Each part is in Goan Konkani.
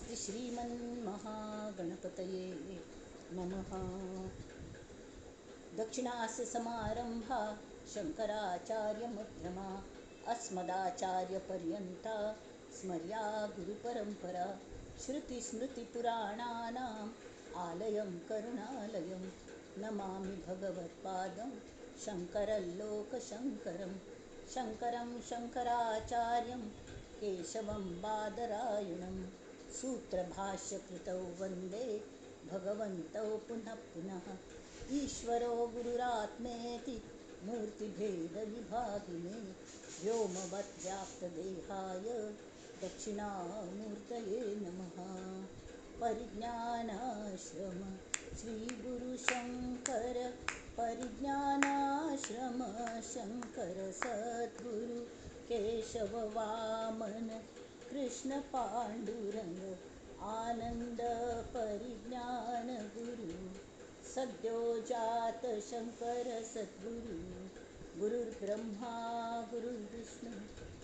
स्वस्ति श्रीमन्महागणपतये नमः. दक्षिणास्य समारंभा शंकराचार्य मध्यमा अस्मदाचार्य पर्यंता स्मर्या गुरुपरंपरा. श्रुतिस्मृतिपुराणानाम् आलयं करुणालयं नमामि भगवत्पादं शंकरं लोकशंकरं. शंकरं शंकराचार्यं केशवं बादरायणं सूत्रभाष्यकृतौ वंदे भगवन्तौ पुनः पुनः. ईश्वरो गुरुरात्मेति मूर्तिभेदविभागिने व्योमवद्व्याप्तदेहाय दक्षिणामूर्तये नमः. परिज्ञानाश्रम श्रीगुरुशंकर परिज्ञानाश्रम शंकर सद्गुरु केशव वामन कृष्ण पांडुरंग आनंद परिज्ञान गुरु. सद्यो जात शंकर सद्गुरु. गुरुर्ब्रह्मा गुरुर्विष्णु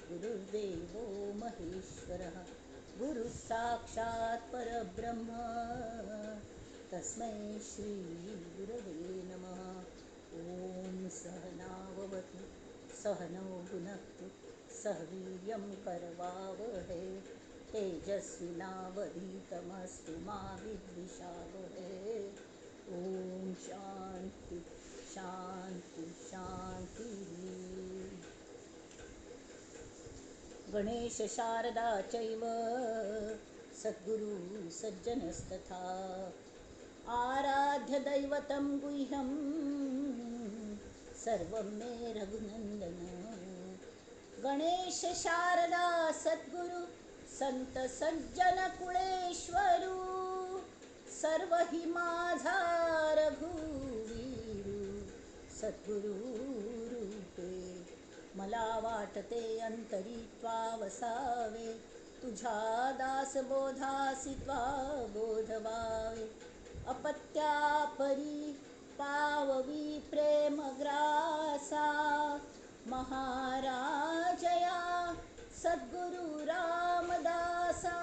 गुरुर्देवो महेश्वरः. गुरुः साक्षात् परब्रह्म तस्मै श्री गुरवे नमः. ॐ सहनाववतु सहनौ भुनक्तु सह वीर्यं करवावहै. तेजस्विनावधीतमस्तु मा विद्विषावहै. ॐ शांती शांती शांती. गणेश शारदा चैव सद्गुरु सज्जनस्तथा. आराध्य दैवतं गुह्यं सर्वं मे रघुनंदन. गणेश शारदा सद्गुरु संत सज्जन कुळेश्वरू. सर्व हि माझा रघुवीरू सद्गुरु रूपे. मला वाटते अंतरी त्वा वसावे तुझ्या दासबोधासी त्वा बोधवावे. अपत्यापरी पाववी प्रेमग्रासा महाराजया सद्गुरु रामदासा.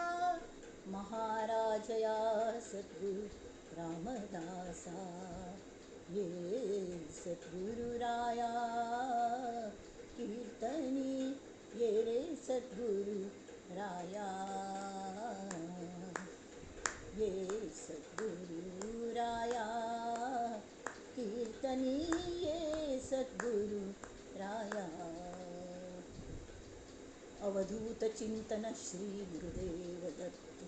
महाराजया सद्गुरु रामदासा. ये सद्गुरुराया कीर्तनी ये रे सद्गुरु राया. ये सद्गुरुराया कीर्तनी ये सद्गुरु राया. अवधूत चिंतन श्री गुरुदेव दत्त.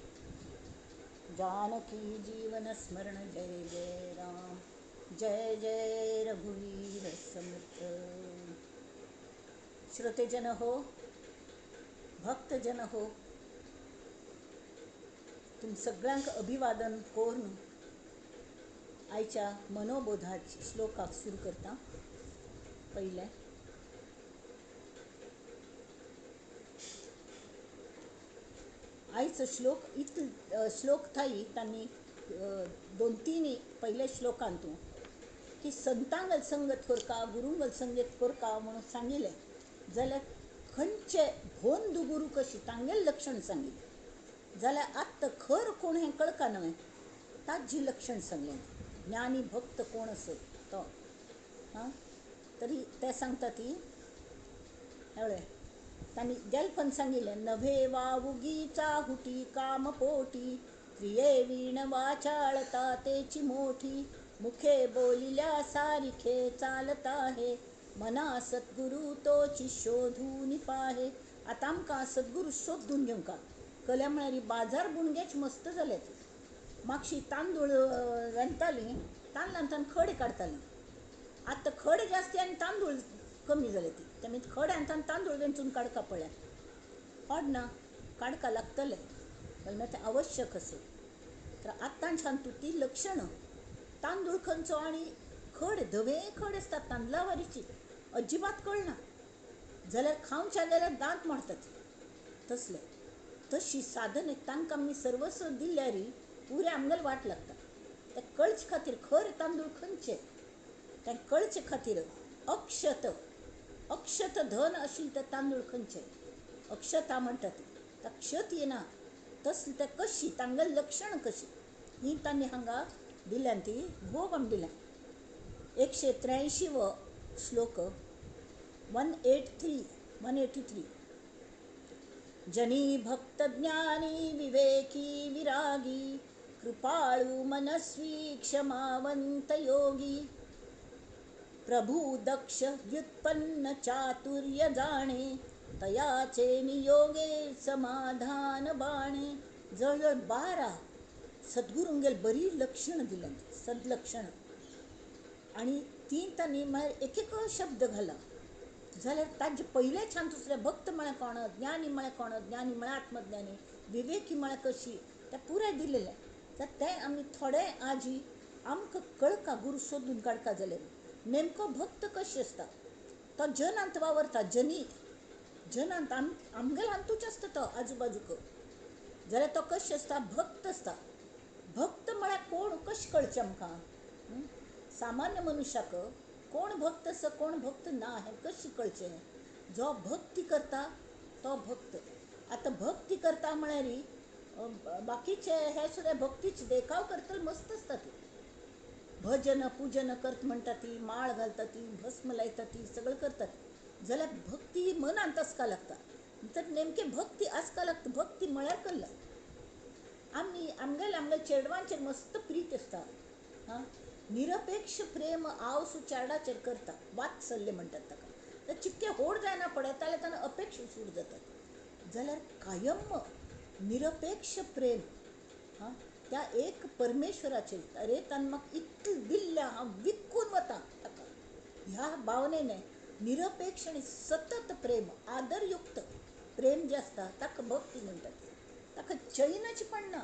जानकी जीवन स्मरण जय जय राम जय जय रघुवीर समर्थ. श्रोतेजन हो, भक्तजन हो, तुम सगळ्यांक अभिवादन करून आयच्या मनोबोधाच्या श्लोकाक सुरू करता. पयलें, आयचो श्लोक इतलो श्लोक थाई तांणी दोन तीन पयल्या श्लोकांतू की संतांगल संगत करका गुरुंगल संगत करका म्हणून सांगिल्लें जाल्यार खंयचे भोंदू गुरू कशी तांगेलें लक्षण सांगिल्लें. जाल्यार आत्तां खर कोण हें कळका न्हय ताजी लक्षण सांगलें. ज्ञानी भक्त कोण आसत तो हां तरी ते सांगता ती हळ्ळे तांणी गेलपण सांगिल्लें. नभे वावुगी चाहुटी कामपोटी क्रिये वीण वाचाळता तेची मोठी. मुखे बोलिल्या सारिखे चालता हे मना सद्गुरू तोची शोधून पाहे. आतां आमकां सद्गुरू शोधून घेवंक कल्या म्हळ्यार बाजार बुणगेच मस्त जाले. मागशी तांदूळ रांदतालीं तांदळांतल्यान खड काडटालीं. आतां खड जास्ती आनी तांदूळ कमी जाले ती. तेमी खड आनी तांदूळ वेंचून काडका पळ्ळ्या. हड ना काडका लागतलें जाल्यार तें आवश्यक आसा. तर आतांच्यान तूं ती लक्षणां तांदूळ खंयचो आनी खड धवे खड आसता तांदळा वारीची अजिबात कळना जाल्यार खावच्या जाल्यार दांत मोडतात तसले. तशी साधन तांकां आमी सर्वस्व दिल्यार पुरे आमगेले वाट लागता. ते कळचे खातीर खर तांदूळ खंयचे तें कळचे खातीर अक्षत अक्षत धन आशिल्लें तें तांदूळ खंयचे अक्षता म्हणटात. ताका क्षत येना तसली ते कशी तांगेलें लक्षण कशी ही तांणी हांगा दिल्यान ती भोव आमी दिल्या. 183 श्लोक 183. जनी भक्त ज्ञानी विवेकी विरागी कृपाळू मनस्वी क्षमावंत योगी प्रभू दक्ष व्युत्पन्न चातुर्य जाणे तयाचे नियोगे समाधान बाणे. जवळजवळ 12 सद्गुरूंगेल बरी लक्षण दिल्यात, सदलक्षण. आनी ती तांणी म्हळ्यार एक एक शब्द घाला जाल्यार ताजे पयले छान दुसरे भक्त म्हळ्यार कोण, ज्ञानी म्हळ्यार कोण, ज्ञानी म्हळ्यार आत्मज्ञानी, विवेकी म्हळ्यार कशी, ते पुराय दिलेले. तर ते आमी थोडे आजी आमकां कळका गुरू सोदून काडका जाल्यार नेमको भक्त कशी आसता तो जनांत वावरता, जनी जनांत आमगेल्या हातूच आसता तो आजूबाजूक, जाल्यार तो कशें आसता भक्त आसता. भक्त म्हळ्यार कोण कशें कळचें आमकां? सामान्य मनुष्याक कोण भक्त आसा कोण भक्त ना हें कशें कळचें? जो भक्ती करता तो भक्त. आतां भक्ती करता म्हळ्यार बाकीचे हे सुद्दां भक्तीचे देखाव करतले मस्त आसता ती, भजन पूजन करत म्हणटा ती, माळ घालता ती, भस्म लायता ती, सगळें करतात. जाल्यार भक्ती मनांत आसपा लागता. तर नेमके भक्ती आसपा लागता. भक्ती म्हळ्यार कल्ला आमी आमगेले आमगेले चेडवांचेर मस्त प्रीत आसता. हां, निरपेक्ष प्रेम आवसू चेरडाचेर करता, वात्सल्य म्हणटात ताका. तर चितके होड जायना पडयताले तेन्ना अपेक्ष सूट जातात. जाल्यार कायम निरपेक्ष प्रेम हां त्या एक परमेश्वराचेर, अरे ताणें म्हाका इतलें दिल्लें हांव विकून वता ताका, ह्या भावनेन निरपेक्ष आनी सतत प्रेम, आदरयुक्त प्रेम जें आसता ताका भक्ती म्हणटात. ताका चैनच पडना,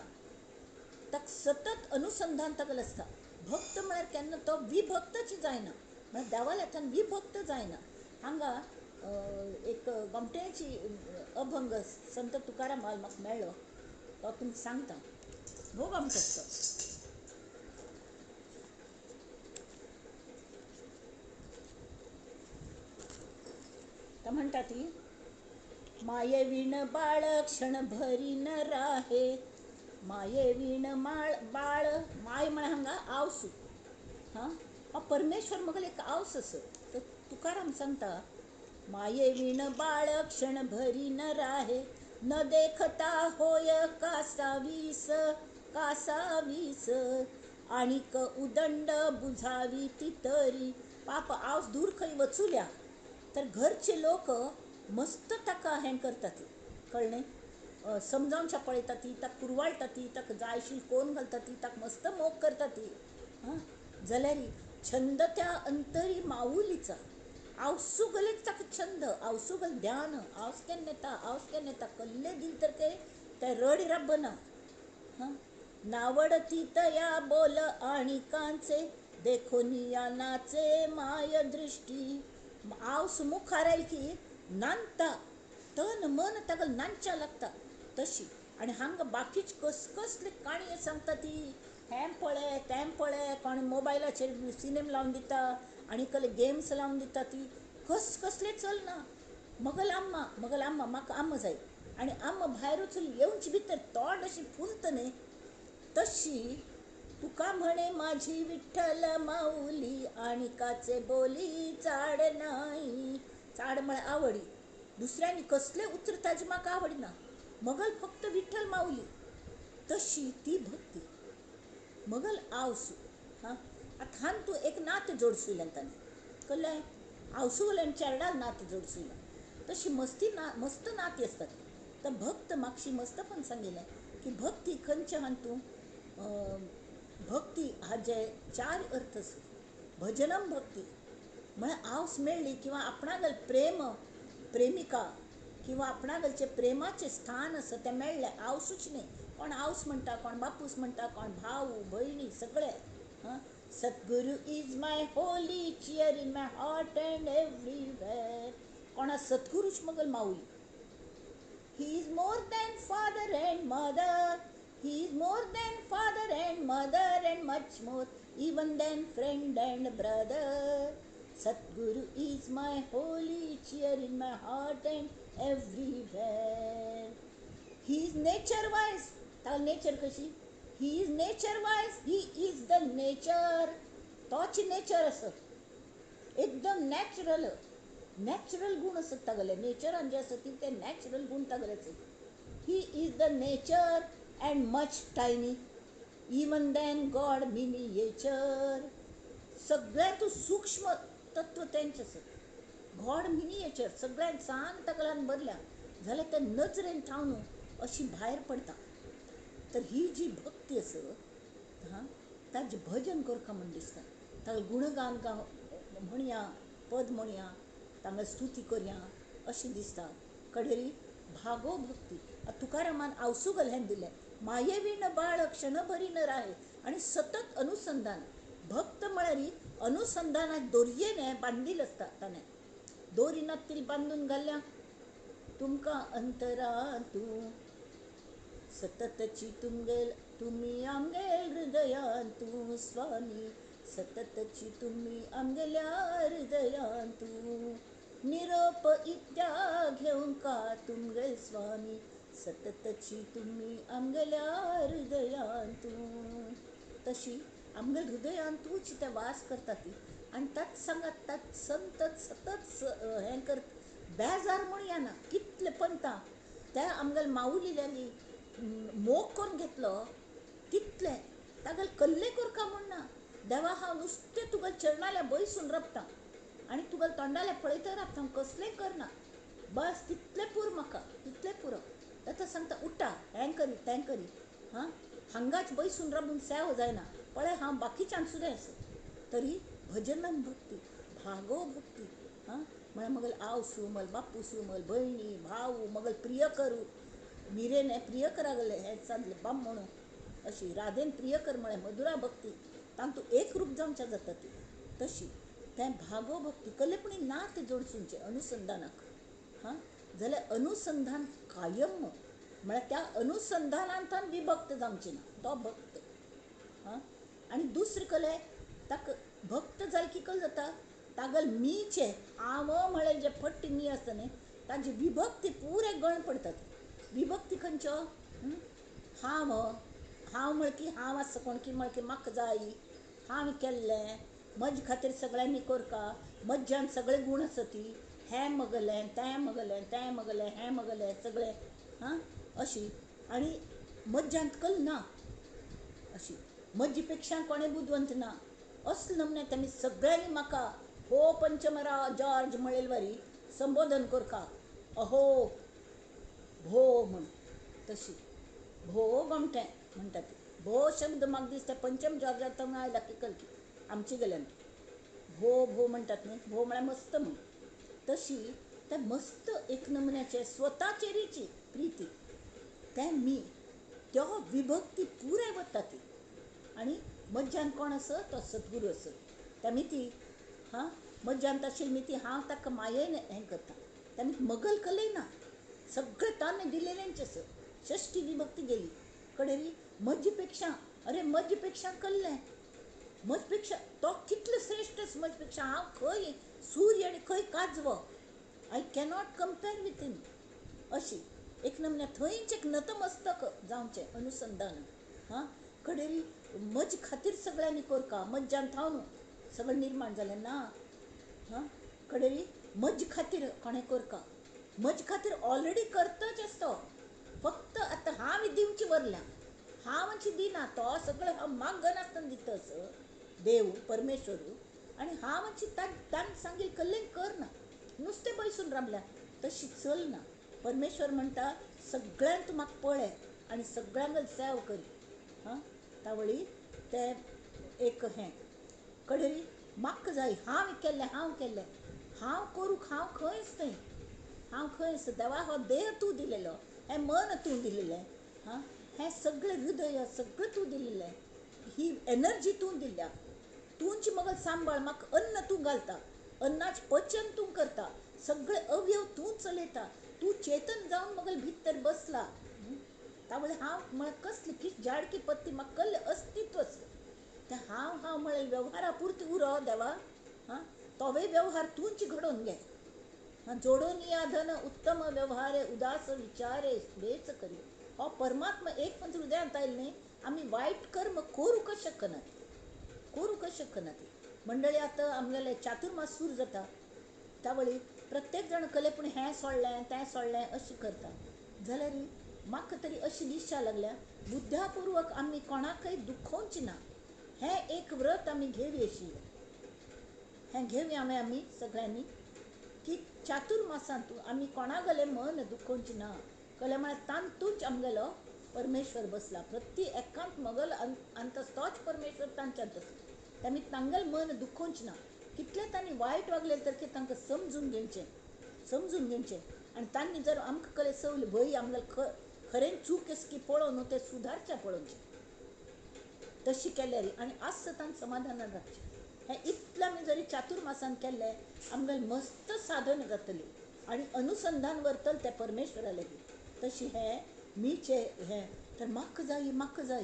ताका सतत अनुसंधान ताका आसता. भक्त म्हळ्यार केन्ना तो विभक्तच जायना, म्हळ्यार देवाल्या हातान विभक्त जायना. हांगा एक गोमटेची अभंग संत तुकाराम म्हाका मेळ्ळो तो तुमकां सांगता. भोव आमचो तो म्हणटा ती माये विण बाळ क्षण भरी न राहे, माये विण माळ बाळ, माय म्हळ्यार हांगा आवसू. हां, हो परमेश्वर मगेलो एक आवस आसा. तर तुकाराम सांगता माये विण बाळ क्षण भरी न राहे, न देखता होय कासावीस कासावीस, आणीक उदंड बुझावी ती तरी. पाप आवस दूर खंय वचुल्या तर घरचे लोक मस्त ताका हें करतात, कळ्ळें, समजावच्या पळयता ती, ताका कुरवाळटा ती, ताका जायशी कोन घालता ती, ताका मस्त मोग करता ती. हां, जाल्यार छंद त्या अंतरी माऊलीचा, आवसू गलेच ताका छंद, आवसू गल ध्यान, आवस केन्ना येता आवस केन्ना येता, कल्ले दिल तर ते ते रड राबना. हां, नावडती तया बोल आणि कांचे, देखोनिया नाचे माय दृष्टी. आवस मुखार आयल की नांदता, तन मन ताका नांदच्या लागता तशी. आनी हांगा बाकीच कसकसले काणये सांगता ती, हें पळय तें पळय, कोण मोबायलाचेर सिनेम लावन दिता आनी कसले गेम्स लावन दिता ती, कसकसले चलना. मगल आम्मा मगल आम्मा म्हाका आम्मा जाय, आनी आम्मा भायर वचून येवचे भितर तोंड अशी फुलत न्ही तशी. तुका म्हणे माझी विठ्ठल माऊली, आनी काचे बोली चाड नाही. चाड म्हळ्यार आवडी, दुसऱ्यांनी कसले उतर ताजी म्हाका आवडना, मगल फक्त विठ्ठल माऊली, तशी ती भक्ती मगल आवसू. हां, आतां हान तूं एक नातें जोडसुयल्यान ताणें, कळ्ळें, आवसू वयल्यान चेरडाल नातें जोडसुयलां, तशी मस्ती ना मस्त नातीं आसतात. तर भक्त मागशी मस्त पण सांगिल्लें की भक्ती खंयचे हान तूं, भक्ती हाजे 4 अर्थ आसा. भजनम भक्ती म्हळ्यार आवस मेळ्ळी किंवा आपणागल प्रेम प्रेमिका किंवा आपणागलचें प्रेमाचें स्थान आसा तें मेळ्ळें, आवसूच न्ही, कोण आवस म्हणटा, कोण बापूस म्हणटा, कोण भाव भयणी सगळे. हां, Sadguru is my holy cheer in my heart and everywhere. कोणा सद्गुरूच मगल माऊली. He is more than father and mother, he is more than father and mother and much more even than friend and brother. Sadguru is my holy cheer in my heart and everywhere. He Is nature wise. ताका नेचर कशी? He is nature wise, he is the nature. तोच नेचर आसत, एकदम नॅचरल, नॅचरल गूण आसत तागेले. नेचरान जे आसत ते नॅचरल गूण तागेले आसत. He is the nature and much tiny, even than God miniature. सगळ्यांत सूक्ष्म तत्व तेंचें आसत, गॉड मिनिएचर. सगळ्यांत सान तकलान भरल्या जाल्यार त्या नजरेन थावन अशी भायर पडटा. तर ही जी भक्ती आसा, हां, ताजें भजन करका म्हूण दिसता. ताका गुणगान म्हणया, पद म्हणया, तांकां स्तुती करया अशें दिसता. कडेरी भागो भक्ती. तुकारामान आवसुगल हें दिलें, मायेवीण बाळ क्षणभरी न राहे. आनी सतत अनुसंधान. भक्त म्हळ्यार अनुसंधानाक दोरयेन बांदील आसता. ताणें दोरी नातील बांदून घाल्या तुमकां अंतरांतू, सततची तुमगेल तुमी आमगेल हृदयांतू स्वामी, सततची तुमी आमगेल्या हृदयांतू, निरोप इत्या घेवंका तुमगेल स्वामी, सततची तुमी आमगेल्या हृदयांतू. तशी आमगेल हृदयांतूच ते वास करता ती. आनी ताच सांगात ताच संतत सतत हें करता, बेजार म्हूण येना. कितले पंता त्या आमगेल माऊलील्यांनी मोग करून घेतलो तितले तागेले कल्ले करका म्हूण ना. देवा हांव नुस्तें तुगेल्या चरणाल्या बैसून रबता आनी तुगेल्या तोंडाल्या पळयत राबता, कसलें करना, बस तितलें पूर म्हाका, तितलें पुरो. ताका सांगता उठा, हें करी तें करी, हां, हांगाच बैसून राबून सेव जायना, पळय हांव बाकीच्यान सुद्दां आसा. तरी भजनान भक्ती, भागो भक्ती. हां, म्हळ्यार मगल आवसू, मगल बापूसू, मगल भयणी भाऊ, मगल प्रिय करू. मिरेन प्रियकरा गेले हें सांगलें बाम म्हणून अशी राधेन प्रियकर म्हळें मधुरा भक्ती. तांतूं एक रूप जावच्या जाता ती. तशी तें भागो भक्ती कलेपणी नात जोडसूनचें अनुसंधानाक. हां, जाल्यार अनुसंधान कायम म्हळ्यार त्या अनुसंधानांतल्यान विभक्त जावचें ना तो भक्त. हां, आनी दुसरें कले ताका भक्त जाल की कल जाता, तागेल मीचें हांव म्हळें जें फट्ट मी आसता न्ही, ताजी विभक्ती पुरे गण पडटात. विभक्ती खंयच्यो? हांव, हांव म्हळ की हांव आसा कोण की म्हळ की म्हाका जाय, हांव केल्लें, म्हजे खातीर सगळ्यांनी करका, म्हज्यान सगळे गूण आसा ती, हें मगलें तें मगलें तें मगलें हें मगलें सगळें, हां, अशी. आनी म्हज्यांत कल ना, अशी म्हजे पेक्षा कोणें बुदवंत ना, असलो नमने तेमी सगळ्यांनी म्हाका हो पंचमरा जॉर्ज म्हळेलवरी संबोधन करका, अहो भो म्हण. तशी भो गोमटें म्हणटा ती. भो शब्द म्हाका दिसता पंचम जॉर्जांत आयला की कलकी आमचे गेल्यान भो भो म्हणटात न्ही, भो म्हळ्यार मस्त म्हण. तशी त्या मस्त एक नमुन्याचे स्वताचेरीची प्रिती, तें मी त्यो विभक्ती पुराय वता ती. आनी मज्जान कोण आसत तो सद्गुरू आसत. त्या मिती, हां, मज्जान तशी मिती हांव ताका मायेन हें करता, त्या मगल कलय ना, सगळें ताणें दिलेलेंच आसत. षष्ठी विभक्ती गेली कडेरी म्हजे पेक्षा, अरे म्हजे पेक्षा कल्लें, म्हजे पेक्षा तो कितलो श्रेश्ठ, म्हजे पेक्षा हांव खंय सूर्य आनी खंय काजवो, I cannot compare with him. अशी एक नमन्या थंयच एक नतमस्तक जावचें अनुसंधान. हां, कडेरी म्हजे खातीर सगळ्यांनी करका, म्हज्यान थावन सगळें निर्माण जालें ना. हां, कडेरी म्हजे खातीर कोणें करका, म्हजे खातीर ऑलरेडी करताच आसतो, फक्त आतां हांव दिवची वरल्या, हांव दिना, तो सगळें हांव मागनासतना दिता असो देव परमेश्वर. आनी हांव ताणें सांगील कल्लें कर ना, नुस्तें बैसून राबल्या तशी चल ना. परमेश्वर म्हणटा सगळ्यांत म्हाका पळय आनी सगळ्यांक सेव करी. हां, तावळी तें एक हें कडेरी म्हाका जाय, हांव केल्लें, हांव केल्लें, हांव करूंक हांव खंयच न्हय, हांव खंयच. देवा हो देह तूं दिलेलो, हें मन तूं दिलेलें, हां, हें सगळें हृदय सगळें तूं दिलेलें, ही एनर्जी तूं दिल्या, तूंच मगल सांबाळ, म्हाका अन्न तूं घालता, अन्नाचें पचन तूं करता, सगळे अवयव तूं चलयता, तूं चेतन जावन मगल भितर बसला. तावळी हांव म्हळ्यार कसली की झाडकी पत्ती म्हाका कसलें अस्तित्व आसा तें हांव हांव म्हळ्यार वेव्हारा पुरती उरो देवा. हां, तोवूय वेव्हार तूंच घडोवन घे. जोडून या धन उत्तम व्यवहारे उदास विचारे बेच करी. हो परमात्मा एक पण हृदयांत आयलो न्ही, आमी वायट कर्म करूंकच शकनात, करूंकच शकनात. मंडळी आतां आमगेले चातुर्मास सुरू जाता, त्या वेळी प्रत्येक जाण कले पूण हें सोडलें तें सोडलें अशें करता. जाल्यार म्हाका तरी अशी दिशा लागल्या, बुद्ध्यापूर्वक आमी कोणाकय दुखोवचें ना, हें एक व्रत आमी घेवया आशिल्लें. हें घेवया आमी आमी सगळ्यांनी की चातुर्मासांतू आमी कोणागले मन दुखोवचें ना. कले म्हळ्यार तांतूच आमगेलो परमेश्वर बसला, प्रति एकांत मगल अंतस तोच परमेश्वर तांच्यांत आसता. आमी तांगेलें मन दुखोवचें ना. कितलें तांणी वायट वागलें तर की तांकां समजून घेवचें, समजून घेवचें. आनी तांणी जर आमकां कले सवल भंय आमगेले खरें चूक आसा की पळोवन तें सुदारचें पळोवचें, तशी केल्यार आनी आसता तांकां समाधानान रावचें. हें इतलें आमी जरी चातुर्मासान केल्लें आमगेलें मस्त साधन जातलें आनी अनुसंधान व्हरतलें तें परमेश्वरा लागीं. तशी हें मीचें हें तर म्हाका जाय, म्हाका जाय,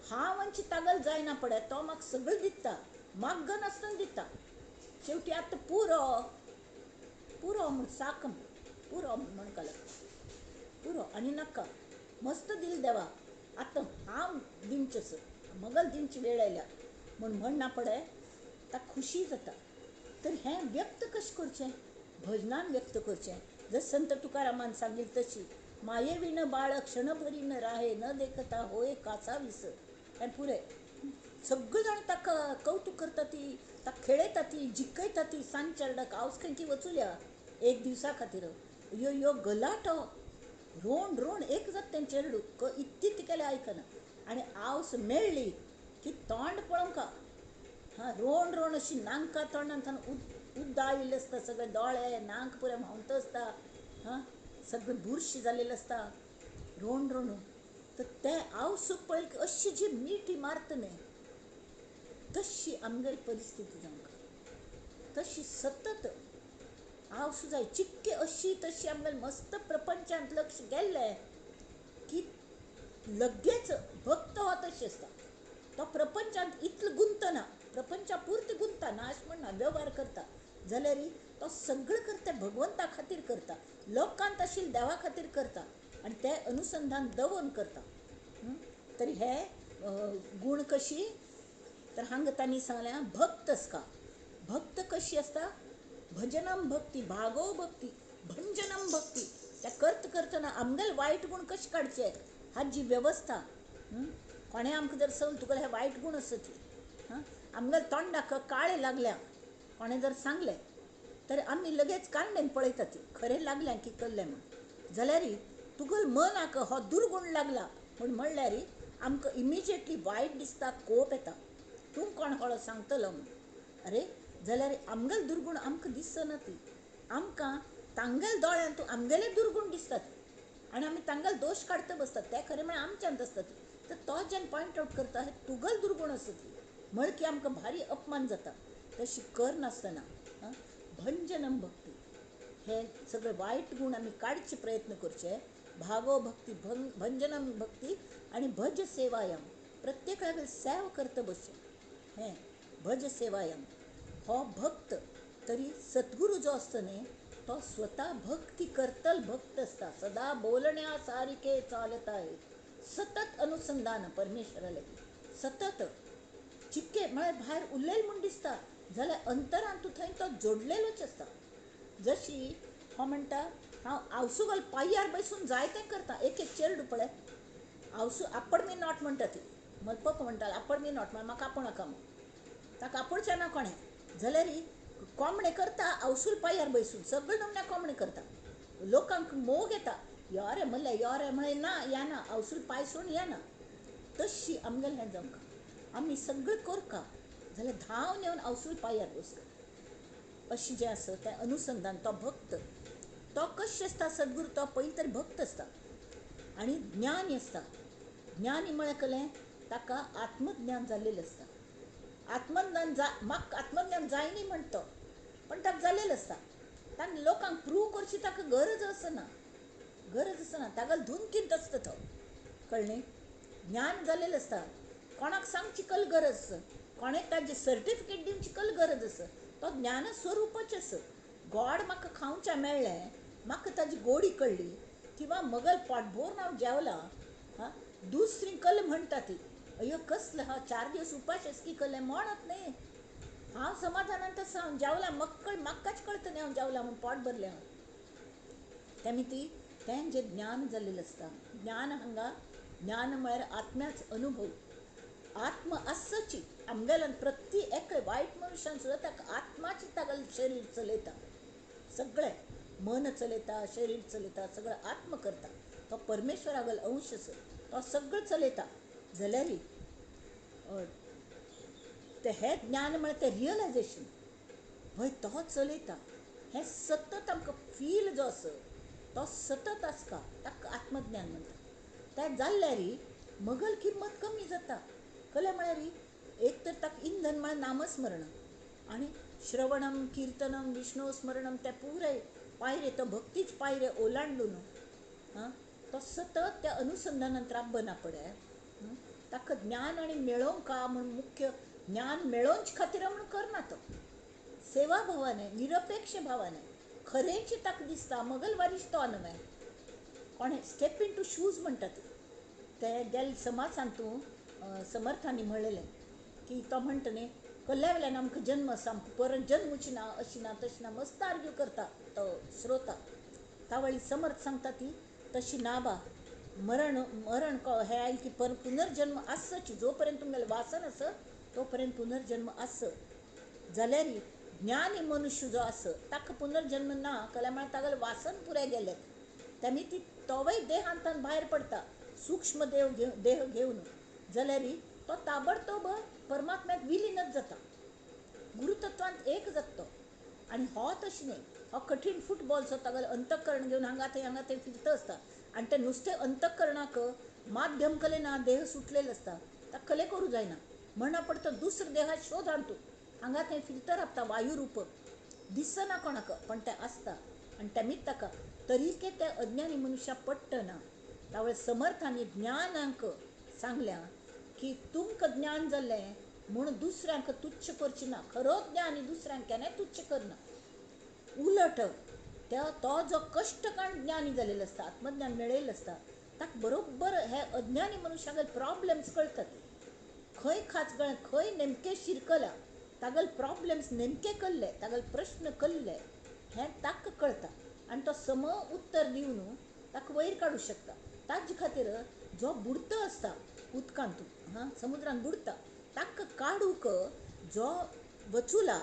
हांव आमची तागल जायना पडय, तो म्हाका सगळें दिता, माग्ग नासतना दिता. शेवटी आतां पुरो पुरो म्हण साक पुरो म्हणपाक लागता, पुरो आनी नाका, मस्त दिल देवा, आतां हांव दिवचें, मगल दिवची वेळ आयल्या म्हण म्हणना पडय, ताका खुशी जाता. तर हें व्यक्त कशें करचें? भजनान व्यक्त करचें. जर संत तुकारामान सांगिल्लें तशी, मायेविण बाळ क्षणभरी न राहे, न देखता होय कासा विस. हें पुरें. सगळीं जाण ताका कौतुक करता ती, ताका खेळयता ती, जिखयता ती. सांज चेरडाक आवस खंयची वचुल्या एक दिवसा खातीर, यो यो गलाटो रोण रोण एक जाता तें चेरडू, इतली तिगेलें आयकना. आनी आवस मेळ्ळी की तोंड पळोवंक, हां रोण रोण अशी नांका तोंडान उद्दा आयिल्लें आसता, सगळे दोळे नाक पुरें व्हांवत आसता, हां सगळें बुरशें जाल्लें आसता, रोण रोण. तर तें आवसूक पळयलें की अशी जी मिठी मारता न्ही, तशी आमगेली परिस्थिती जावंक, तशी सतत आवस जाय चिक्के अशी तशी आमगेले मस्त प्रपंचांत लक्ष गेल्लें की लगेच भक्त हो तशी आसता. तो प्रपंचांत इतलो गुंतना, प्रपंचा पुरती गुंता ना अशें म्हणना, वेव्हार करता जाल्यार तो सगळें करता भगवंता खातीर करता, लोकांत आशिल्ल्या देवा खातीर करता आनी तें अनुसंधान दवरून करता. तर हे गूण कशी तर हांगा तांणी सांगलें भक्त आसता. भक्त कशी आसता? भजनम भक्ती, भागो भक्ती, भंजनम भक्ती. त्या करत करतना आमगेले वायट गूण कशे काडचे हाजी वेवस्था. कोणें आमकां जर सांगलें तुका हे वायट गूण आसा ती, हां आमगेले तोंडाक काळे लागल्या कोणें जर सांगलें तर आमी लगेच कांडेन पळयता ती खरें लागल्या की कल्लें म्हूण. जाल्यार तुगेले मनाक हो दुर्गूण लागला म्हूण म्हणल्यार आमकां इमिजिएटली वायट दिसता, कोप येता, तूं कोण हळो सांगतलो म्हूण. अरे जाल्यार आमगेले दुर्गूण आमकां दिसना ती, आमकां तांगेले दोळ्यांत आमगेले दुर्गूण दिसतात आनी आमी तांगेले दोश काडता बसतात, ते खरें म्हळ्यार आमच्यांत आसतात. तर तो जेन्ना पॉयंट आवट करता हे तुगेले दुर्गूण आसा ती म्हळ की आमकां भारी अपमान जाता. तशी करनासतना भंजनम भक्ती, हे सगळे वायट गूण आमी काडचे प्रयत्न करचे. भागो भक्ती, भंजनम भक्ती आनी भज सेवायम, प्रत्येकाक सेव करता बसचें हें भज सेवायम. हो भक्त तरी सद्गुरू जो आसता न्ही तो स्वता भक्ती करतल भक्त आसता. सदा बोलण्या सारिके चालत आहे, सतत अनुसंधान परमेश्वरा लागीं, सतत चिक्के म्हळ्यार भायर उलयल म्हूण दिसता जाल्यार अंतरान तूं थंय तो जोडलेलोच आसता. जशी हो म्हणटा हांव आवसुगल पांयार बसून जायतें करता, एक एक चेरडू पळय आवसू आपड मी not म्हणटा ती, म्हजो पप्पा म्हणटालो आपड मी not म्हळ्यार म्हाका आपोवं नाका म्हूण, ताका आपोवचें ना कोणें. जाल्यार कोंबणें करता आवसूल पांयार बसून सगळें नमन्या कोंबणें करता, लोकांक मोग येता, यो रे म्हणलें यो रे म्हणलें ना या ना आवसूल पांय सोडून या ना. तशी आमगेलें हें जावंक आमी सगळें करका जाल्यार धांवन येवन आवसूल पांयार बसता. अशें जें आसा तें अनुसंधान. तो भक्त तो कशें आसता सद्गुरू तो पयलीं तर भक्त आसता आनी ज्ञानी आसता. ज्ञानी म्हळ्यार कलें ताका आत्मज्ञान जाल्लेलें आसता. आत्मज्ञान म्हाका आत्मज्ञान जायनी म्हणटा तो, पण ताका जाल्लेलें आसता. तांकां लोकांक प्रूव करची ताका गरज आसना, गरज आसना, ताका धुनकींत आसता तो, कळ्ळें? ज्ञान जाल्लेलें आसता, कोणाक सांगची कल गरज आसा, कोणाक ताजी सर्टिफिकेट दिवची कल गरज आसा, तो ज्ञान स्वरुपाचें आसा. गोड म्हाका खावचें मेळ्ळें, म्हाका ताजी गोडी कळ्ळी किंवा मगल पोटभर हांव जेवलां, हां दुसरी कल म्हणटा ती अयो कसलं हा 4 दिवस उपास की कल म्हणत नाही हांव समाधानान तसं हांव जेवला मक्कळ म्हाकाच कळत नाही हांव जेवला म्हूण पोट भरलें हांव. तेमी ती तें जें ज्ञान जाल्लें आसता ज्ञान हांगा ज्ञान म्हळ्यार आत्म्याच अनुभव आत्म आसची आमगेल्यान प्रति एक वायट मनशान सुद्दां ताका आत्माची तागेलें शरीर चलयता सगळें मन चलयता शरीर चलयता सगळें आत्म करता तो परमेश्वरागल अंश आसा तो सगळें चलयता जाल्यार ते हें ज्ञान म्हळ्यार तें रियलायजेशन हय तो चलयता हें सतत आमकां फील जो आसा तो सतत आसता ताका आत्मज्ञान म्हणटा. तें जाल्यार मगल किंमत कमी जाता. कलें म्हळ्यार एक तर ताका इंधन म्हळ्यार नामस्मरण आनी श्रवणम किर्तनम विष्णु स्मरणम ते पुराय पायरे तो भक्तीच पायरे ओलांडून आं तो सतत त्या अनुसंधानान राबना पडे ताका ज्ञान आनी मेळोवंक म्हूण मुख्य ज्ञान मेळोवचे खातीर म्हूण करना तो सेवा भावाने निरपेक्ष भावाने खरेंच ताका दिसता मगलवारीच तो न्हय कोणें स्टेप इन टू शूज म्हणटा ते गेले समाजान तूं समर्थांनी म्हणलेलें की तो म्हणटा न्ही कल्ल्या वेल्यान आमकां जन्म आसा आमकां परत जन्मूच ना अशी ना तशी ना मस्त आर्ग्यू करता तो श्रोता. तावळी समर्थ सांगता ती तशी ना बा मरण मरण हें आयल की पर पुनर्जन्म आसच जोपर्यंत तुमगेलें वासन आसत तोपर्यंत पुनर्जन्म आसत जाल्यार ज्ञानी मनुष्य जो आसा ताका पुनर्जन्म ना कल्या म्हळ्यार तागेलें वासन पुराय गेलें तेमी ती तोवय देहांतान भायर पडटा सूक्ष्म देव घेवन देह घेवन जाल्यार तो ताबडतोब परमात्म्यात विलीनच जाता गुरुतत्वांत एक जाता तो. आनी हो तशें न्हय हो कठीण फुटबॉलचो तागेलें अंतःकरण घेवन हांगा थंय हांगा थंय फिरता आसता आनी तें नुस्तें अंतःकरणाक माध्यम कले ना देह सुटलेलो आसता ताका कले करूं जायना म्हणा पडटा दुसरो देहा शोध हाडटा हांगा थंय फिरता राबता वायुरूप दिसना कोणाक पण तें आसता आनी तेमीच ताका तरीके ते अज्ञानी मनुष्या पडटना त्यावेळे समर्थांनी ज्ञानांक सांगल्या की तुमकां ज्ञान जाल्लें म्हूण दुसऱ्यांक तुच्छ करचें ना. खरो ज्ञानी दुसऱ्यांक केन्नाय तुच्छ करना. उलट त्या तो जो कश्ट काण ज्ञानी जाल्लेलो आसता आत्मज्ञान मेळयल्लें आसता ताका बरोबर हे अज्ञानी मनुष्याक प्रॉब्लेम्स कळटात खंय खाचगळें खंय नेमकें शिरकलां तागेले प्रॉब्लेम्स नेमके कल्ले तागेले प्रश्न कल्ले हें ताका कळटा आनी तो सम उत्तर दिवन ताका वयर काडूं शकता. ताजे खातीर जो बुडतो आसता उदकांत हां समुद्रान बुडता ताका काडूंक जो वचुला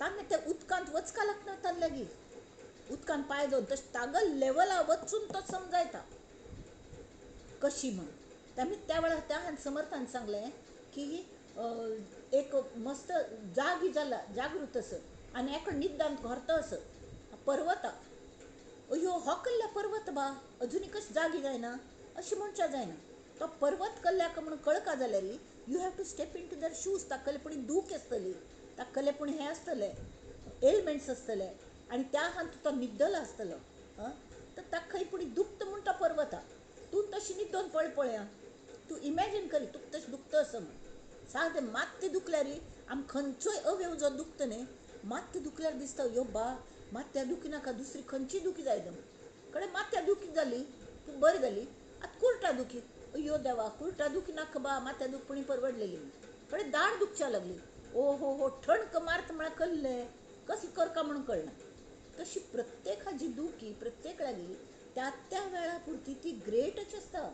ताणें त्या उदकांत वचका लागना ताका लागीं उदकांत पांय दवरून तशें तागेल लेवला वचून तो समजायता कशी म्हण. तेमी त्या वेळार त्या समर्थान सांगलें की एक मस्त जागी जाला जागृत आस आनी एकलो निद्दांत घोरता आस पर्वता अयो हो कल्ल्या पर्वत बा अजुनूय कशें जागी जायना अशें म्हणच्या जायना. तो पर्वत कल्ल्याक म्हूण कळका जाल्यार you have to step into their shoes. ताकले पूण दूख आसतली ताकले पूण हें आसतलें एलमेंट्स आसतले आनी त्या हांत तो निद्दलो आसतलो आं तर ताका खंय पूण दुखता म्हूण तो पर्वता तूं तशें न्हिदोन पळय पळया तूं इमॅजीन करी तुका तशें दुखता आसा म्हूण. सादें मात्तें दुखल्यार आमकां खंयचोय अवयव जो दुखता न्ही मात्तें दुखल्यार दिसता यो बा मात्या दुखी नाका दुसरी खंयची दुखी जायना म्हूण. कडेन मात्या दुखी जाली तूं बरी जाली आतां कुर्टा दुखी अयो देवा कुर्टा दुखी नाका बा मात्या दुख पुणी परवडलेली म्हूण. कडेन दाड दुखच्या लागली ओ हो हो ठणक मारता म्हळ्यार कल्लें कसली करका म्हणून कळना. तशी प्रत्येकाची दुखी प्रत्येक लागी त्या त्या वेळा पुरती ती ग्रेटच आसता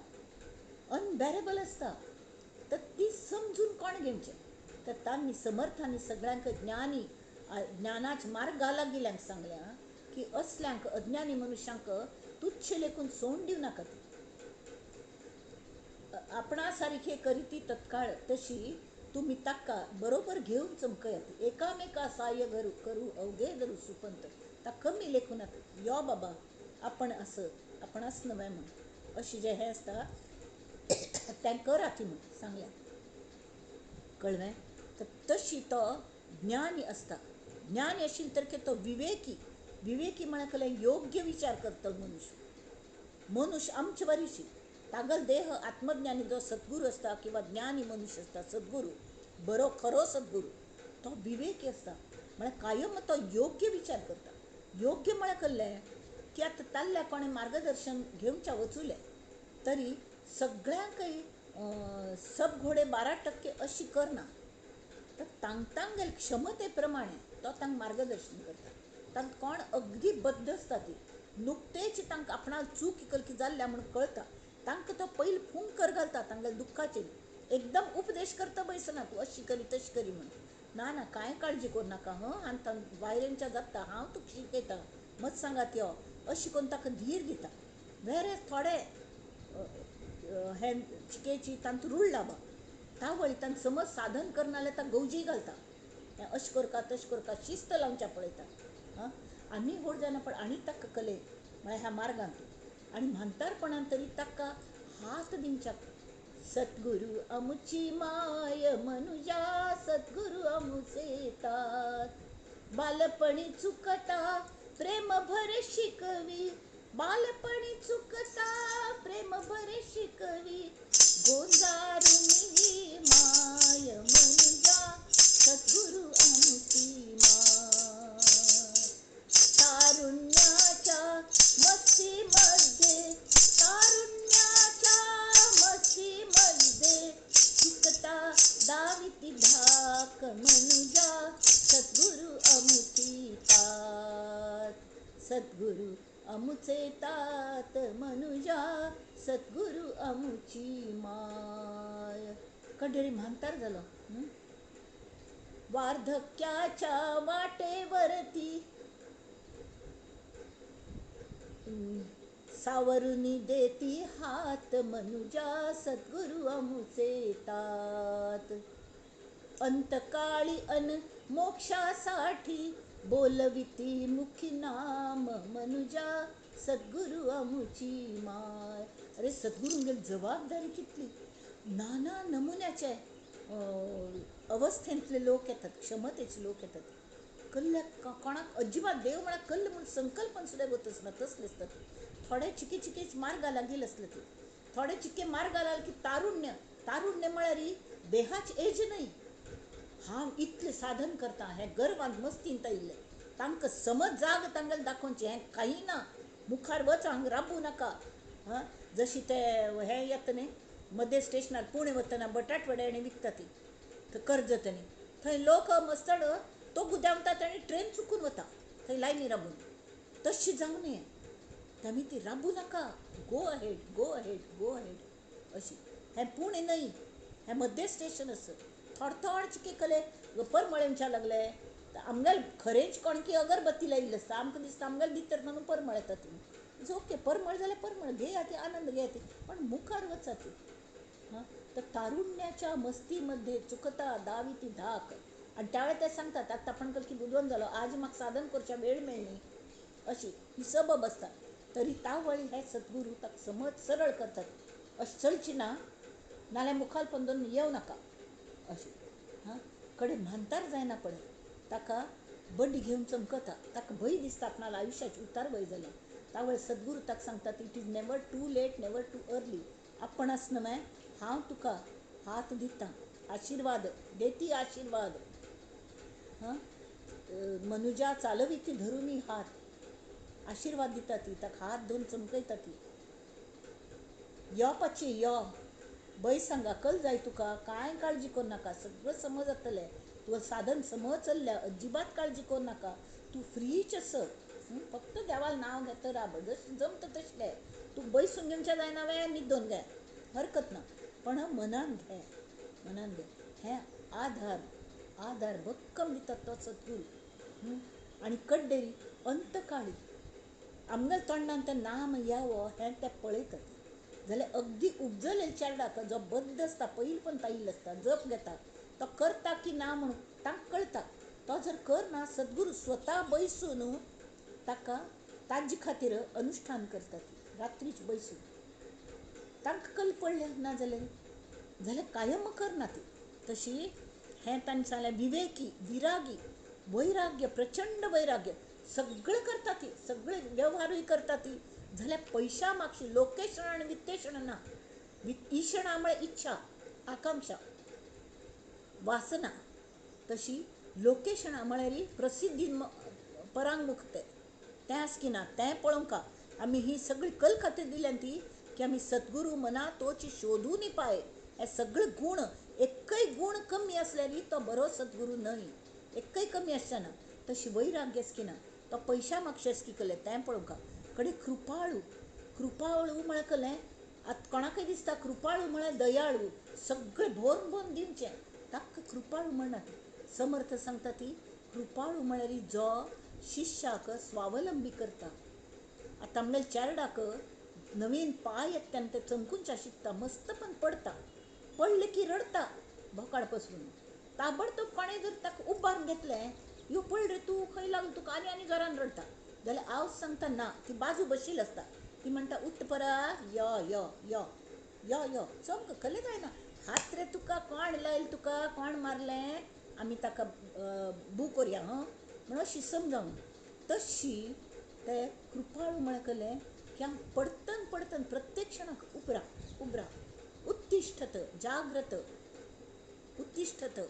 अनबॅरेबल आसता. तर ती समजून कोण घेवचें तर तांणी समर्थांनी सगळ्यांक ज्ञानी ज्ञानाच्या मार्गा लागिल्ल्यांक सांगल्या की असल्यांक अज्ञानी मनुष्यांक तुच्छ लेखून सोडून दिवं नाकात. आपणा सारखे करीती तत्काळ तशी तुमी ताका बरोबर घेवन चमकयात एकामेका साह्य करू अवघे धरू सुपंत ताका कमी लेखूं नाका यो बाबा आपण असं आपण अस नव्हे म्हूण अशें जें हें आसता तें करात म्हूण सांगलें कळ्ळें. तर तशी तो ज्ञानी आसता. ज्ञानी आशिल्ले तरेके तो विवेकी विवेकी म्हळ्यार कसलें योग्य विचार करता मनुष्य. मनुष्य आमचे वरीशी तागल देह आत्मज्ञानी जो सद्गुरू आसता किंवा ज्ञानी मनुष्य आसता सद्गुरू बरो खरो सद्गुरू तो विवेकी आसता म्हळ्यार कायम तो योग्य विचार करता. योग्य म्हळ्यार कसलें की आतां ताल्ल्या कोणें मार्गदर्शन घेवच्या वचुलें तरी सगळ्यांकय सब घोडे 12% अशी करना, तर तांगेल क्षमते प्रमाणे तो तांकां मार्गदर्शन करता. तांकां कोण अगदी बद्द आसता ती नुकतेच तांकां आपणाक चूक कलकी जाल्ल्या म्हूण कळटा, तांकां तो पयलीं फुंकर घालता तांगेल्या दुख्खाचेर. एकदम उपदेश करता बैसना तूं अशी करी तशी करी म्हूण, ना ना कांय काळजी करूं नाका हं, आनी वायरेंच्या जाता हांव तुका शिकयता मत सांगात यो अशी करून ताका धीर दिता. वेरे थोडे हे चिकेची तांतूं रुळ्ळा बा तावळी तांकां समज साधन करना जाल्यार ताका गवजी घालता, हें अशें करका तशें करका शिस्त लावच्या पळयता. हां आनी व्हड जायना पळय आनी ताका कले म्हळ्यार ह्या मार्गांत आनी म्हांतारपणान तरी ताका हात दिवच्याक. सद्गुरू अमुची माय मनुजा सद्गुरू अमुचे तात, बालपणी चुकता प्रेम भर शिकवी, बालपणी चुकता प्रेम भर शिकवी, गोंजारुनी ही माय मनुजा सद्गुरू अमुची माय. तारुण्याच्या मस्तीमध्ये, तारुण्याच्या मस्तीमध्ये चुकता दाविती धाक मनुजा सद्गुरू अमुची तात, सद्गुरू अमुचे तात मनुजा सद्गुरू अमुची माय. कडेरी म्हांतार जालो वार्धक्याच्या वाटेवरती सावरुनी देती हात मनुजा सद्गुरू अमुचे तात. अंतकाळी अन मोक्षासाठी बोलविती मुखी नाम मनुजा सद्गुरू अमुची माय. अरे सद्गुरूंगेर जबाबदारी कितली, नाना नमुन्याचे अवस्थेंतले लोक येतात, क्षमतेचे लोक येतात. कल्ल्याक कोणाक अजिबात देव म्हळ्यार कल्ल म्हूण संकल्पन सुद्दां वतच ना तसले आसतात. थोडे चिके चिकेच मार्गा लागील आसले ते, थोडे चिके मार्गा लागले की तारुण्य, तारुण्य म्हळ्यार देहाची एज न्हय, हांव इतलें साधन करता हें गर्वान मस्तीन येयल्लें तांकां समज जाग तांगेलें दाखोवचें हें काही ना, मुखार वच हांगा राबू नाका. हां जशी ते हें येता न्ही मदें स्टेशनार पुणे वतना बटाटवडे आनी विकता ती थंय कर्जत न्ही, थंय लोक मस्तड तो गुदांवता आनी ट्रेन चुकून वता थंय लायनी राबून, तशी जावं नये तामी ती राबू नाका, go ahead go ahead go ahead अशी. हें पुणे न्हय, हें मद्दे स्टेशन आसा. थोडे थोडे चिके कले परमळ लागले आमगेल खरेंच कोणकी अगरबत्ती लायिल्ली आसता, आमकां दिसता आमगेल भितर म्हणून परमळ येता ती, it's okay परमळ जाल्यार परमळ घेया ती आनंद घेया ती, पण मुखार वचा ती. हां तर तारुण्याच्या मस्तीमध्ये चुकता दावी ती धाक. आनी त्या वेळार ते सांगतात आतां आपण कलकी बुदवंत जालो आज म्हाका साधन करच्या वेळ मेळ्ळी अशी ही सबब आसता. तरी तावळी हे सद्गुरू ताका समज सरळ करतात, अशें चलची ना नाल्यार मुखार पंदोन येवं नाका अशें. हां कडेन म्हांतार जायना पळय ताका बड्डी घेवन चमकता, ताका भंय दिसता आपणाल्या आयुश्याची उतार वय जाल्या. तावळ सद्गुरू ताका सांगतात it is never too late never too early. आपण आसना मागीर हांव तुका हात दिता आशिर्वाद देती आशिर्वाद. हां मनुजा चालविती धरुनी हात, आशिर्वाद दिता ती, ताका हात धरून चमकयता ती. यो पाची यो बय सांगा कल जाय तुका कांय काळजी करूं नाका, सगळं समज जातलें, तुका साधन समज चल्ल्या अजिबात काळजी करूं नाका, तूं फ्रीच आस, फक्त देवाल नांव घेता राब जशें जमता तशें तूं बैसून घेवचें जायना वे न्हिदोन घे हरकत ना, पण मनान घे मनान घे. हें आधार आधार भक्कम दितात तो सद्गुरू. आनी कड्डेरी अंतकाळी आमगेल्या तोंडान तें नाम यावो हें ते पळयतात. जाल्यार अगदी उपजलेल्या चेरडाक जो बद्द आसता पयलीं पण तायिल्लो आसता जप घेता तो करता की ना म्हणून तांकां कळटा. तो जर करना सद्गुरू स्वता बैसून ताका ताजे खातीर अनुश्ठान करतात रात्रीच बैसून. तांकां कल पडलें ना जाल्यार जाल्यार कायम करना ती. तशी हें तांणी सांगलें विवेकी विरागी वैराग्य प्रचंड वैराग्य सगळें करता ती, सगळे व्यवहारूय करता ती. जाल्यार पयशा मागशी लोकेशण आनी वित्तेशण ना, ईशणा म्हळ्यार इच्छा आकांक्षा वासना, तशी लोकेशणा म्हळ्यार प्रसिद्धी परांगमुख तें आसकी ना तें पळोवंक आमी ही सगळी कल खातीर दिल्या ती की आमी सद्गुरू मना तोची शोधून पाय. हे सगळे गूण, एकय गूण कमी आसल्यार तो बरो सद्गुरू न्हय, एकय कमी आसना. तशी वैराग्य की ना, तो पयशा मागशेस की कले तें पळोवंक कडे. कृपाळू, कृपाळू म्हळ्यार कलें आतां कोणाकय दिसता कृपाळू म्हळ्यार दयाळू, सगळें भोरून भोरून दिवचें, ताका कृपाळू म्हणनात. समर्थ सांगता ती कृपाळू म्हळ्यार जो शिष्याक स्वावलंबी करता. आतां आमगेल्या चेरडाक नवीन पांय येता तेन्ना ते चमकूनच्या शिकता, मस्त पण पडता, पडले की रडता भोकाड पसरून. ताबडतोब कोणें जर ताका उबारून घेतलें, यो पळ रे तूं खंय लागलो तुका, आनी आनी जोरान रडटा. जाल्यार हांव सांगता ना, ती बाजू बशिल्ली आसता, ती म्हणटा उठ परत, यो यो यो यो यो, चमक कले जायना, हात रे तुका कोण लायल, तुका कोण मारलें, आमी ताका बू करया हां म्हणून अशी समजावन. तशी ते कृपाळू म्हळ्यार कलें की आम पडतन पडतन प्रत्येक क्षणाक उबरा उबरा, उत्तिष्ठत जाग्रत, उत्तिष्ठत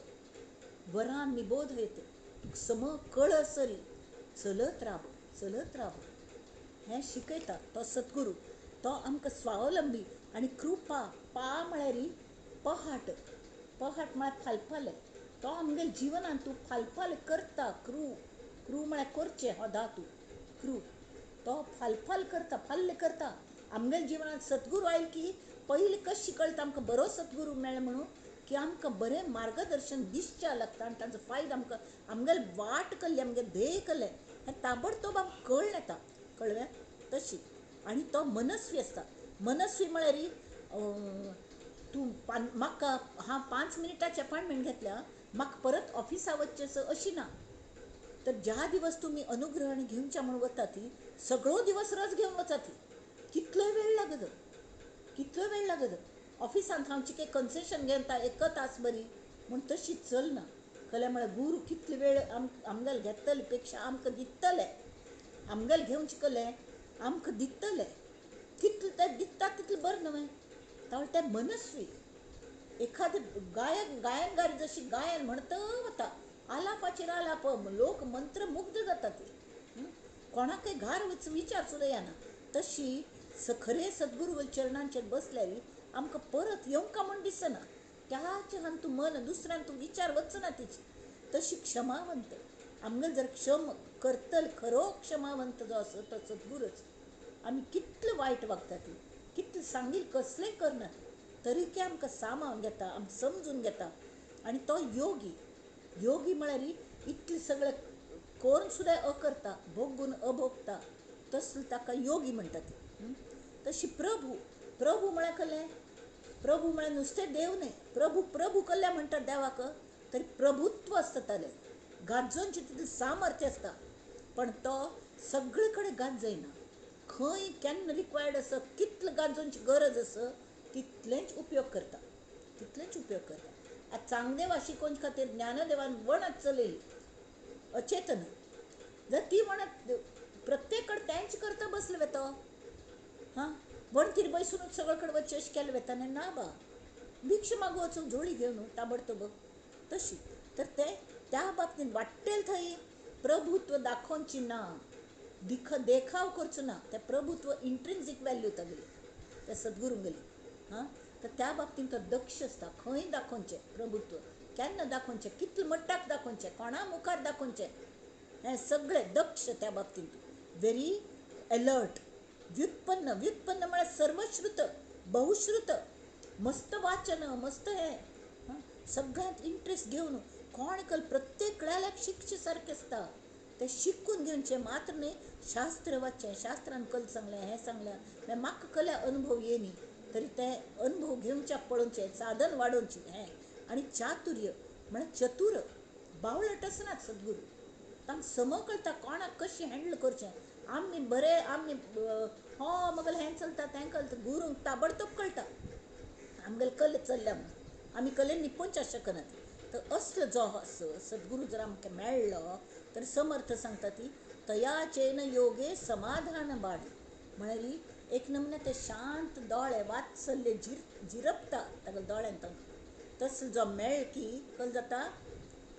वरान निबोधयत, तुका सम कळसरी चलत राव चलत राव, हें शिकयता तो सद्गुरू. तो आमकां स्वावलंबी. आनी कृपा पा म्हळ्यार पहाट, पहाट म्हळ्यार फालफाले. तो आमगेल्या जिवनांत तूं फालफाल करता. क्रू, क्रू म्हळ्यार करचें, हो धातू क्रू, तो फालफाल करता, फाल्ल करता आमगेल्या जिवनांत. सद्गुरू आयल की पयलीं कशी कळटा आमकां बरो सद्गुरू मेळ्ळो म्हणून, की आमकां बरें मार्गदर्शन दिसच्या लागता आनी तांचो फायदो आमकां आमगेले वाट कल्ली, आमगेलें ध्येय कल्लें हें ताबडतोब आमकां कळ्ळें येता, कळ्ळें तशी. आनी तो मनस्वी आसता. मनस्वी म्हळ्यार तूं म्हाका हांव 5 मिनटाची अपॉयंटमेंट घेतल्या, म्हाका परत ऑफिसा वचचें अशी ना. तर ज्या दिवस तुमी अनुग्रहण घेवच्या म्हूण वता ती सगळो दिवस रज घेवन वता ती, कितलोय वेळ लागत, कितलो वेळ लागत. ऑफिसांत हांव चिके कन्सेशन घेता एक तास बरी म्हूण तशी चलना. कल्या म्हळ्यार गुरू कितलो वेळ आमगेले घेतले पेक्षा आमकां दितले, आमगेले घेवचे कले आमकां दितले, कितले ते दिता तितलें बरें न्हय. तावळ ते मनस्वी. एखादें गायक गायनगार जशी गायन म्हणत वता, आलापाचेर आलाप, लोक मंत्रमुग्ध जाता ती, कोणाकय घार विचार सुद्दां येना. तशी खरे सद्गुरू चरणांचेर बसल्यार आमकां परत येवंक म्हूण दिसना, त्याच हान तूं मन दुसऱ्यान तूं विचार वचना तिची. तशी क्षमावंत आमगेल जर क्षम करतल, खरो क्षमावंत जो आसा तो सद्गुरूच. आमी कितलें वायट वागता ती, कितलें सांगील कसलें करना, तरी की आमकां सामावन घेता, आमकां समजून घेता. आनी तो योगी, योगी म्हळ्यार इतलें सगळें करून सुद्दां अकरता, भोगून अभोगता, तसलो ताका योगी म्हणटा ती. तशी प्रभू, प्रभू म्हळ्यार कलें, प्रभू म्हळ्यार नुस्तें देव न्हय, प्रभू प्रभू कल्ल्या म्हणटात देवाक, तरी प्रभुत्व आसता तालें, गाजोवचें तितलें सामर्थ्य आसता, पण तो सगळे कडेन गाजयना. खंय केन्ना रिक्वायर्ड आसा, कितलें गाजोवची गरज आसा तितलेंच उपयोग करता, तितलेंच उपयोग करता. आतां चांगदेवा शिकोवचे खातीर ज्ञानदेवान वणत चलयली अचेतन, जर ती वणत प्रत्येक कडेन तेंच करता बसले वेतो, हां वणतीर बसूनच सगळे कडेन वचचें अशें केलें वेता ना बा, भिक्षा मागू वचून झोळी घेवन ताबडतोब तशी. तर ते त्या बाबतींत वाट्टेल थंय प्रभुत्व दाखोवची ना, देखाव करचो ना, ते प्रभुत्व इंट्रिन्सीक वॅल्यू तागेली त्या सद्गुरूंगेली. हां, तर त्या बाबतींत तो दक्ष आसता, खंय दाखोवचें प्रभुत्व, केन्ना दाखोवचें, कितले मट्टाक दाखोवचें, कोणा मुखार दाखोवचें, हें सगळें दक्ष त्या बाबतींत, व्हेरी एलर्ट. व्युत्पन्न, व्युत्पन्न म्हळ्यार सर्वश्रुत, बहुश्रुत, मस्त वाचन, मस्त हें सगळ्यांत इंट्रस्ट घेवन कोण कल प्रत्येक कळ्याक शिकचे सारकें आसता, तें शिकून घेवचें मात्र न्हय, शास्त्र वाचचें, शास्त्रान कल सांगलें, हें सांगलें, मागीर म्हाका कल्या अनुभव येनी तरी ते अनुभव घेवच्या पळोवचें, साधन वाडोवचें हें. आनी चातुर्य म्हळ्यार चतुर, बावळट आसनात सद्गुरू, तांकां सम कळटा कोणाक कशें हँडल करचें. आमी बरें आमी हो मगेलें हें चलता तें कळटा, गुरूंक ताबडतोब कळटा आमगेले कले चल्ल्या म्हणून, आमी कलेन निपोवच्या शकनात. तर असलो जो आसा सद्गुरू जर आमकां मेळ्ळो तर समर्थ सांगता ती तयाचेन योगे समाधान बाणी, म्हळ्यार एक नमुने ते शांत दोळे वात्सल्य झिरपता ताका दोळ्यान तांकां, तसलो जो मेळ की कल जाता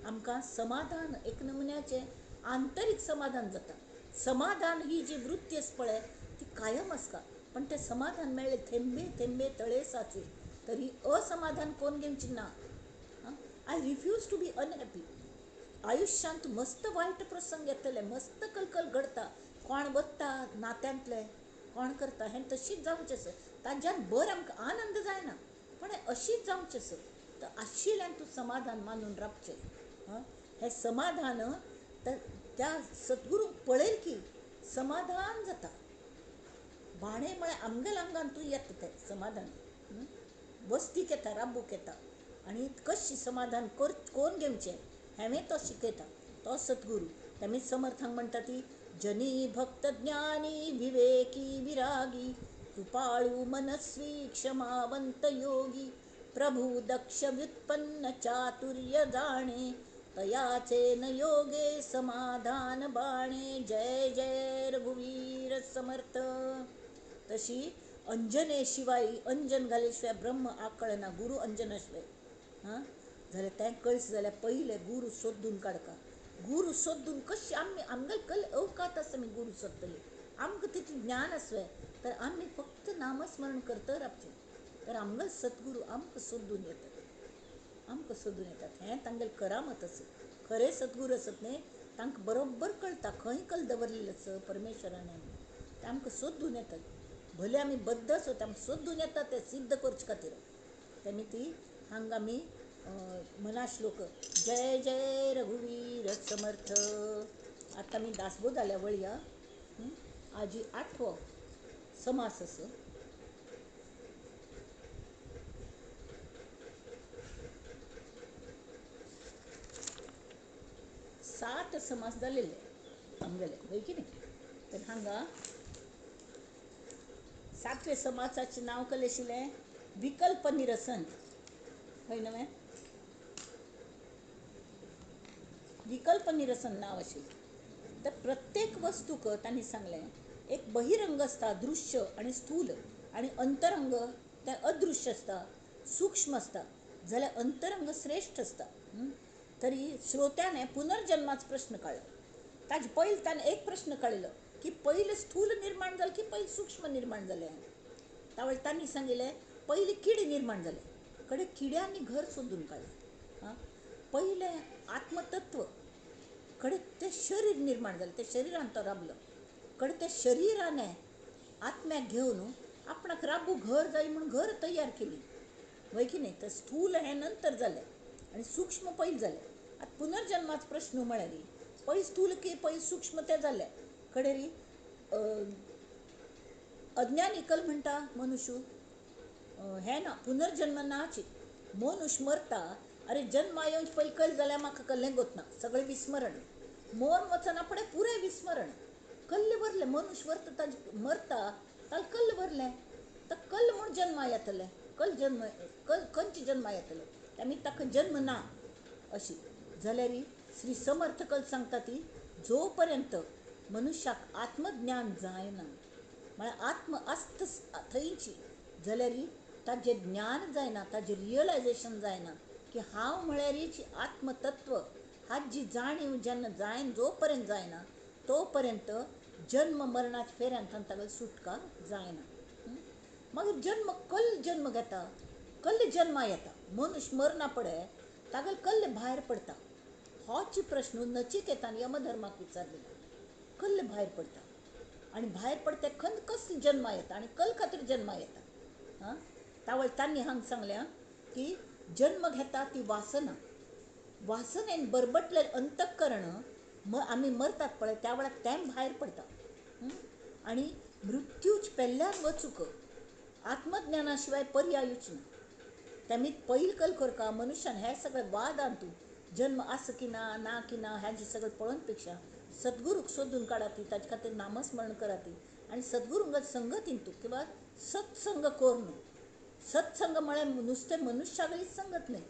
आमकां समाधान, एक नमुन्याचें आंतरीक समाधान जाता. समाधान ही जी वृत्ती आसा पळय ती कायम आसता. पण तें समाधान मेळ्ळें थेंबे थेंबे तळे साचे तरी असमाधान कोण घेवची ना. I refuse to be unhappy. आयुष्यांत मस्त वायट प्रसंग येतले, मस्त कलकल घडता, कोण वता नात्यांतले, कोण करता, हें तशीच जावचें आसा. ताज्यान बरें आमकां आनंद जायना, पण अशीच जावचें आसा. तर आशिल्ल्यान तूं समाधान मानून रावचें. हें समाधान त्या सद्गुरूंक पळयल की समाधान जाता. बाणे म्हळ्यार आमगेल्या आंगान तूं येता तें समाधान, वस्तीक येता, राबूक येता. आनी कशें समाधान कोण घेवचें हांवें तो शिकयता, तो सद्गुरू. तेमी समर्थांक म्हणटा ती जनी भक्त ज्ञानी विवेकी विरागी कृपाळू मनस्वी क्षमावंत योगी प्रभू दक्ष व्युत्पन्न चातुर्य जाणे तयाचे न योगे समाधान बाणे. जय जय रघुवीर समर्थ. तशी अंजने शिवाय अंजन घाले शिवाय ब्रह्म आकळना, गुरु अंजना शिवाय. हां जाल्यार तें कळस जाल्यार पयलें गुरू सोदून काडका. गुरू सोदून कशी आमी आमगेले कल अवकात आसा आमी गुरू सोदतली, आमकां तितलें ज्ञान आसलें तर आमी फक्त नामस्मरण करत रावचें, तर आमगेले सद्गुरू आमकां सोदून येतात, आमकां सोदून येतात. हें तांगेलें करामत आसा. खरें सद्गुरू आसत न्ही तांकां बरोबर कळटा खंय कल दवरलेलो आसा परमेश्वरान, ते आमकां सोदून येतात. भले आमी बद्द आसत आमकां सोदून येतात ते सिद्ध करचे खातीर. तेमी ती हांगा आमी मना श्लोक जय जय रघुवीर समर्थ. आतां आमी दासबोधाल्या वळया. आजी आठवो समास आसा. सात समास जालेले आमगेले, हय की न्ही? तर हांगा सातवे समासाचें नांव कसलें आशिल्लें? विकल्प निरसन. हय न्हय? विकल्प निरसन नांव आशिल्लें. तर प्रत्येक वस्तूक तांणी सांगलें एक बहिरंग आसता दृश्य आनी स्थूल, आनी अंतरंग तें अदृश्य आसता, सूक्ष्म आसता. जाल्यार अंतरंग श्रेश्ठ आसता. तरी श्रोत्याने पुनर्जन्माचो प्रश्न काडलो. ताजे पयलीं ताणें एक प्रश्न काडलो की पयलें स्थूल निर्माण जालें की पयलें सूक्ष्म निर्माण जालें? त्या तांणी सांगिल्लें पयलीं किडे निर्माण जाले, कडे किड्यांनी घर सोदून काडलें. आं पयलें आत्मतत्व, कडे तें शरीर निर्माण जालें, तें शरिरान तो राबलो, कडे त्या शरिराने आत्म्याक घेवन आपणाक राबू घर जाय म्हूण घर तयार केली, वय की न्ही? तर स्थूल हें नंतर जालें आनी सूक्ष्म पयलीं जालें. आतां पुनर्जन्माचो प्रश्न म्हळ्यार पयलीं स्थूल की पयलीं सूक्ष्म तें जालें. कडे री अज्ञानी कल म्हणटा मनुष्य हें ना, पुनर्जन्म नाची. मनुष्य मरता, अरे जन्म येवन पयलीं कल जाल्यार म्हाका कल्लें गोतना, सगळें विस्मरण. मोन वचना फुडें पुराय विस्मरण. कल्ले भरलें मनुष्य वरता, ताजें मरता ताका कल्ल भरलें, तर कल्ल म्हूण जन्मा येतलें, कल जन्म कल खंयचे जन्मा येतलें, आमी ताका जन्म ना अशी. जाल्यार श्री समर्थ कल सांगता ती जो पर्यंत मनुष्याक आत्मज्ञान जायना, म्हळ्यार आत्म आसत थंयची, जाल्यार ताजें ज्ञान जायना, ताजें रियलायजेशन जायना की हांव म्हळ्यारीच आत्मतत्व, हाजी जाणीव जेन्ना जायन जो पर्यंत जायना तो पर्यंत जन्म मरणाच्या फेऱ्यांत ताका सुटका जायना. मागीर जन्म कल जन्म घेता, कल्ल जन्मा येता, मनुष्य मरना पडे तागेले कल्ल भायर पडता. होच प्रश्न नचिकेतान यमधर्माक विचारलेलो. कल्ल भायर पडता आनी भायर पडता खंय कसले जन्मा येता आनी कल खातीर जन्मा येता. आं तावळ तांणी हांगा सांगल्या की जन्म घेता ती वासना, वासनेन बरबटलें अंतःकरण आमी मरतात पळय त्या वेळार तें भायर पडता. आनी मृत्यूच पेल्ल्यान वचूक आत्मज्ञाना शिवाय पर्यायूच ना. तेमी पयल कल करका मनुष्यान हे सगळे वाद तूं जन्म आसा की ना, ना की ना, हें सगळें पळोवन पेक्षा सद्गुरूक सोदून काडात, ताजे खातीर नामस्मरण करात आनी सद्गुरूंक संगतीन तूं किंवा सत्संग करून. सत्संग म्हळ्यार नुस्तें मनुष्यागली संगत न्हय,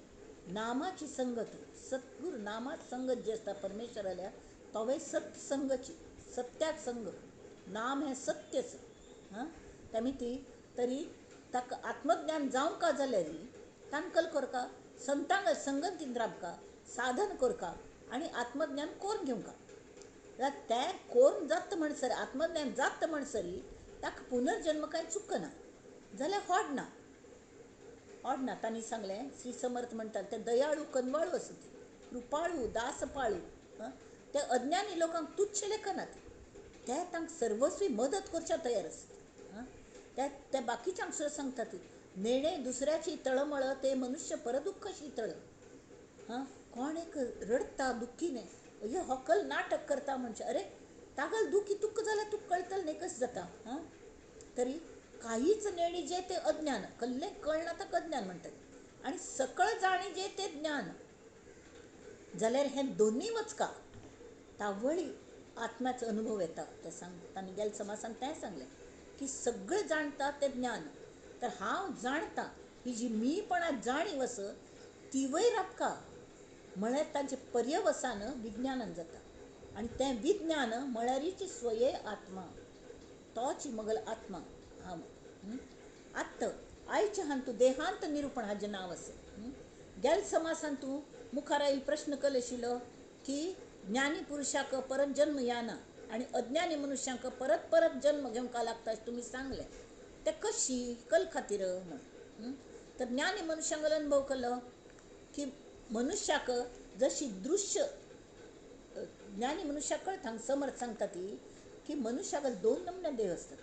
नामाची संगत. सद्गुरू नामात संगत जी आसता परमेश्वराल्या तोवय सत्संगची, सत्याक संग, नाम हें सत्यच. हां तेमी ती तरी ताका आत्मज्ञान जावंक जाल्यार तांकां करका संतांक संगतीन राबका, साधन करका आनी आत्मज्ञान कोरून घेवंका. जाल्यार तें कोरून जाता म्हणसर, आत्मज्ञान जाता म्हणसरी ताका पुनर्जन्म काय चुकना जाल्यार होडना होडना. तांणी सांगलें, श्री समर्थ म्हणटात ते दयाळू कनवाळू आसता, कृपाळू दासपाळू. ते अज्ञानी लोकांक तुच्छ लेखनात, ते तांकां सर्वस्वी मदत करच्या तयार आसता. त्या त्या बाकीच्यांक सुद्दां सांगतात, नेणे दुसऱ्याची तळमळ ते मनुष्य परदुःख शीतळ. हां, कोण एक रडटा दुख्खीने, हे होकल नाटक करता म्हणजे अरे तागल दुखी तुका जाल्यार तुका कळटलें न्ही कशें जाता. हां, तरी काहीच नेणी जे ते अज्ञान, कल्लें कळना ताका अज्ञान म्हणटात, आनी सकळ जाणी जे ते ज्ञान. जाल्यार हें दोनूय वचका तावळी आत्म्याचो अनुभव येता. ते सांग तांणी गेले समासान तें सांगलें की सगळें जाणता तें ज्ञान, तर हांव जाणता ही जी मीपणा जाणीव आसा तिवय राबका म्हळ्यार तांचे पर्यवसान विज्ञानान जाता. आनी तें विज्ञान म्हळ्यारीच स्वये आत्मा, तोच मगल आत्मा हांव. आत्त आयच्या हांतू देहांत निरुपण हाजें नांव आसा. गेल समासान तूं मुखार आयिल्लो प्रश्न कल आशिल्लो की ज्ञानी पुरुषाक परत जन्म येना आनी अज्ञानी मनुष्यांक परत परत जन्म घेवंक लागता अशें तुमी सांगलें, ते कशी कल खातीर म्हण. तर ज्ञानी मनुष्यांक अनुभव केलो की मनुष्याक जशी दृश्य ज्ञानी मनुष्याक कळटा, समर्थ सांगता ती की मनुष्याक दोन नमुने देह आसतात.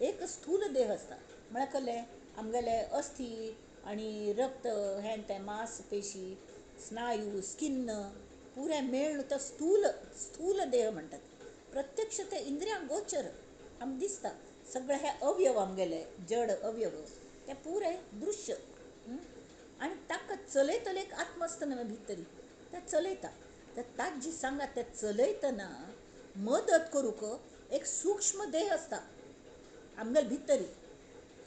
एक स्थूल देह आसता म्हळ्यार कसलें आमगेले अस्थी आनी रक्त हें तें मांस पेशी स्नायू स्किन्न पुरें मेळ्ळ तो स्थूल स्थूल देह म्हणटात. प्रत्यक्ष ते इंद्रियांक गोचर आमकां दिसता सगळे हे अवयव आमगेले जड अवयव ते पुरे दृश्य. आनी ताका चलयतले एक आत्मा आसता न्हय भितरी, ते चलयता. तर ताका जी सांगा ते चलयतना मदत करूंक एक सूक्ष्म देह आसता आमगेले भितरी.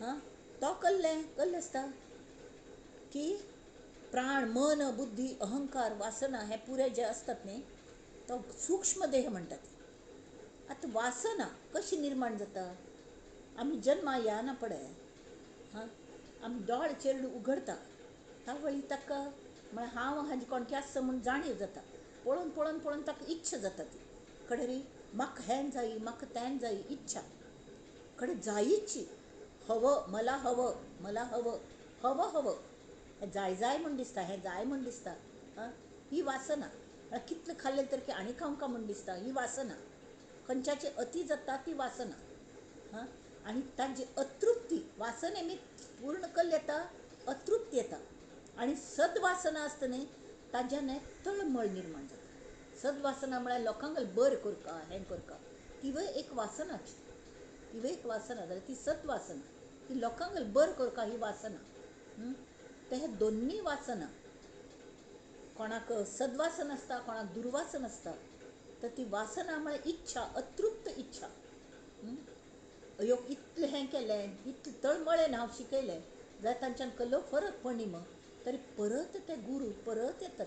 हां, तो कल्लें कल्लें आसता की प्राण मन बुद्धी अहंकार वासना हे पुरे जे आसतात न्ही तो सूक्ष्म देह म्हणटात. आतां वासना कशी निर्माण जाता? आमी जन्मा येना पडे, हां, आमी दोळे चेरडू उगडता तावळी ताका म्हळ्यार हांव हाजी कोणकी आसा म्हूण जाणीव जाता. पळोवन पळोवन पळोवन ताका इच्छा जाता ती कडेरी म्हाका हें जायी म्हाका तें जायी इच्छा कडे जायीची हवं मला हवं मला हवं हवं हवं हें जाय जाय म्हूण दिसता, हें जाय म्हूण दिसता. आं, ही वासना. कितलें खाल्लें तर की आनी खावंक म्हूण दिसता, ही वासना. खंयच्याची अती जाता ती वासना. हां, आनी ताजी अतृप्ती वासने मी पूर्ण कल्ल येता, अतृप्ती येता. आनी सद्वासना आसता न्ही ताज्यान तळमळ निर्माण जाता. सद्वासना म्हळ्यार लोकांक बरें करका हें करका, तिवय एक वासनाची, तिवय एक वासना जाल्यार ती सद्वासना, ती लोकांक बरें करका ही वासना. तर हे दोन्ही वासना, कोणाक सद्वासन आसता कोणाक दुर्वासन आसता. तर ती वासना म्हळ्यार इच्छा, अतृप्त इच्छा. ह्यो इतलें हें केलें इतलें तळमळेन हांव शिकयलें जाल्यार तांच्यान कसलो फरक पडनी मग, तरी परत ते गुरू परत येतात.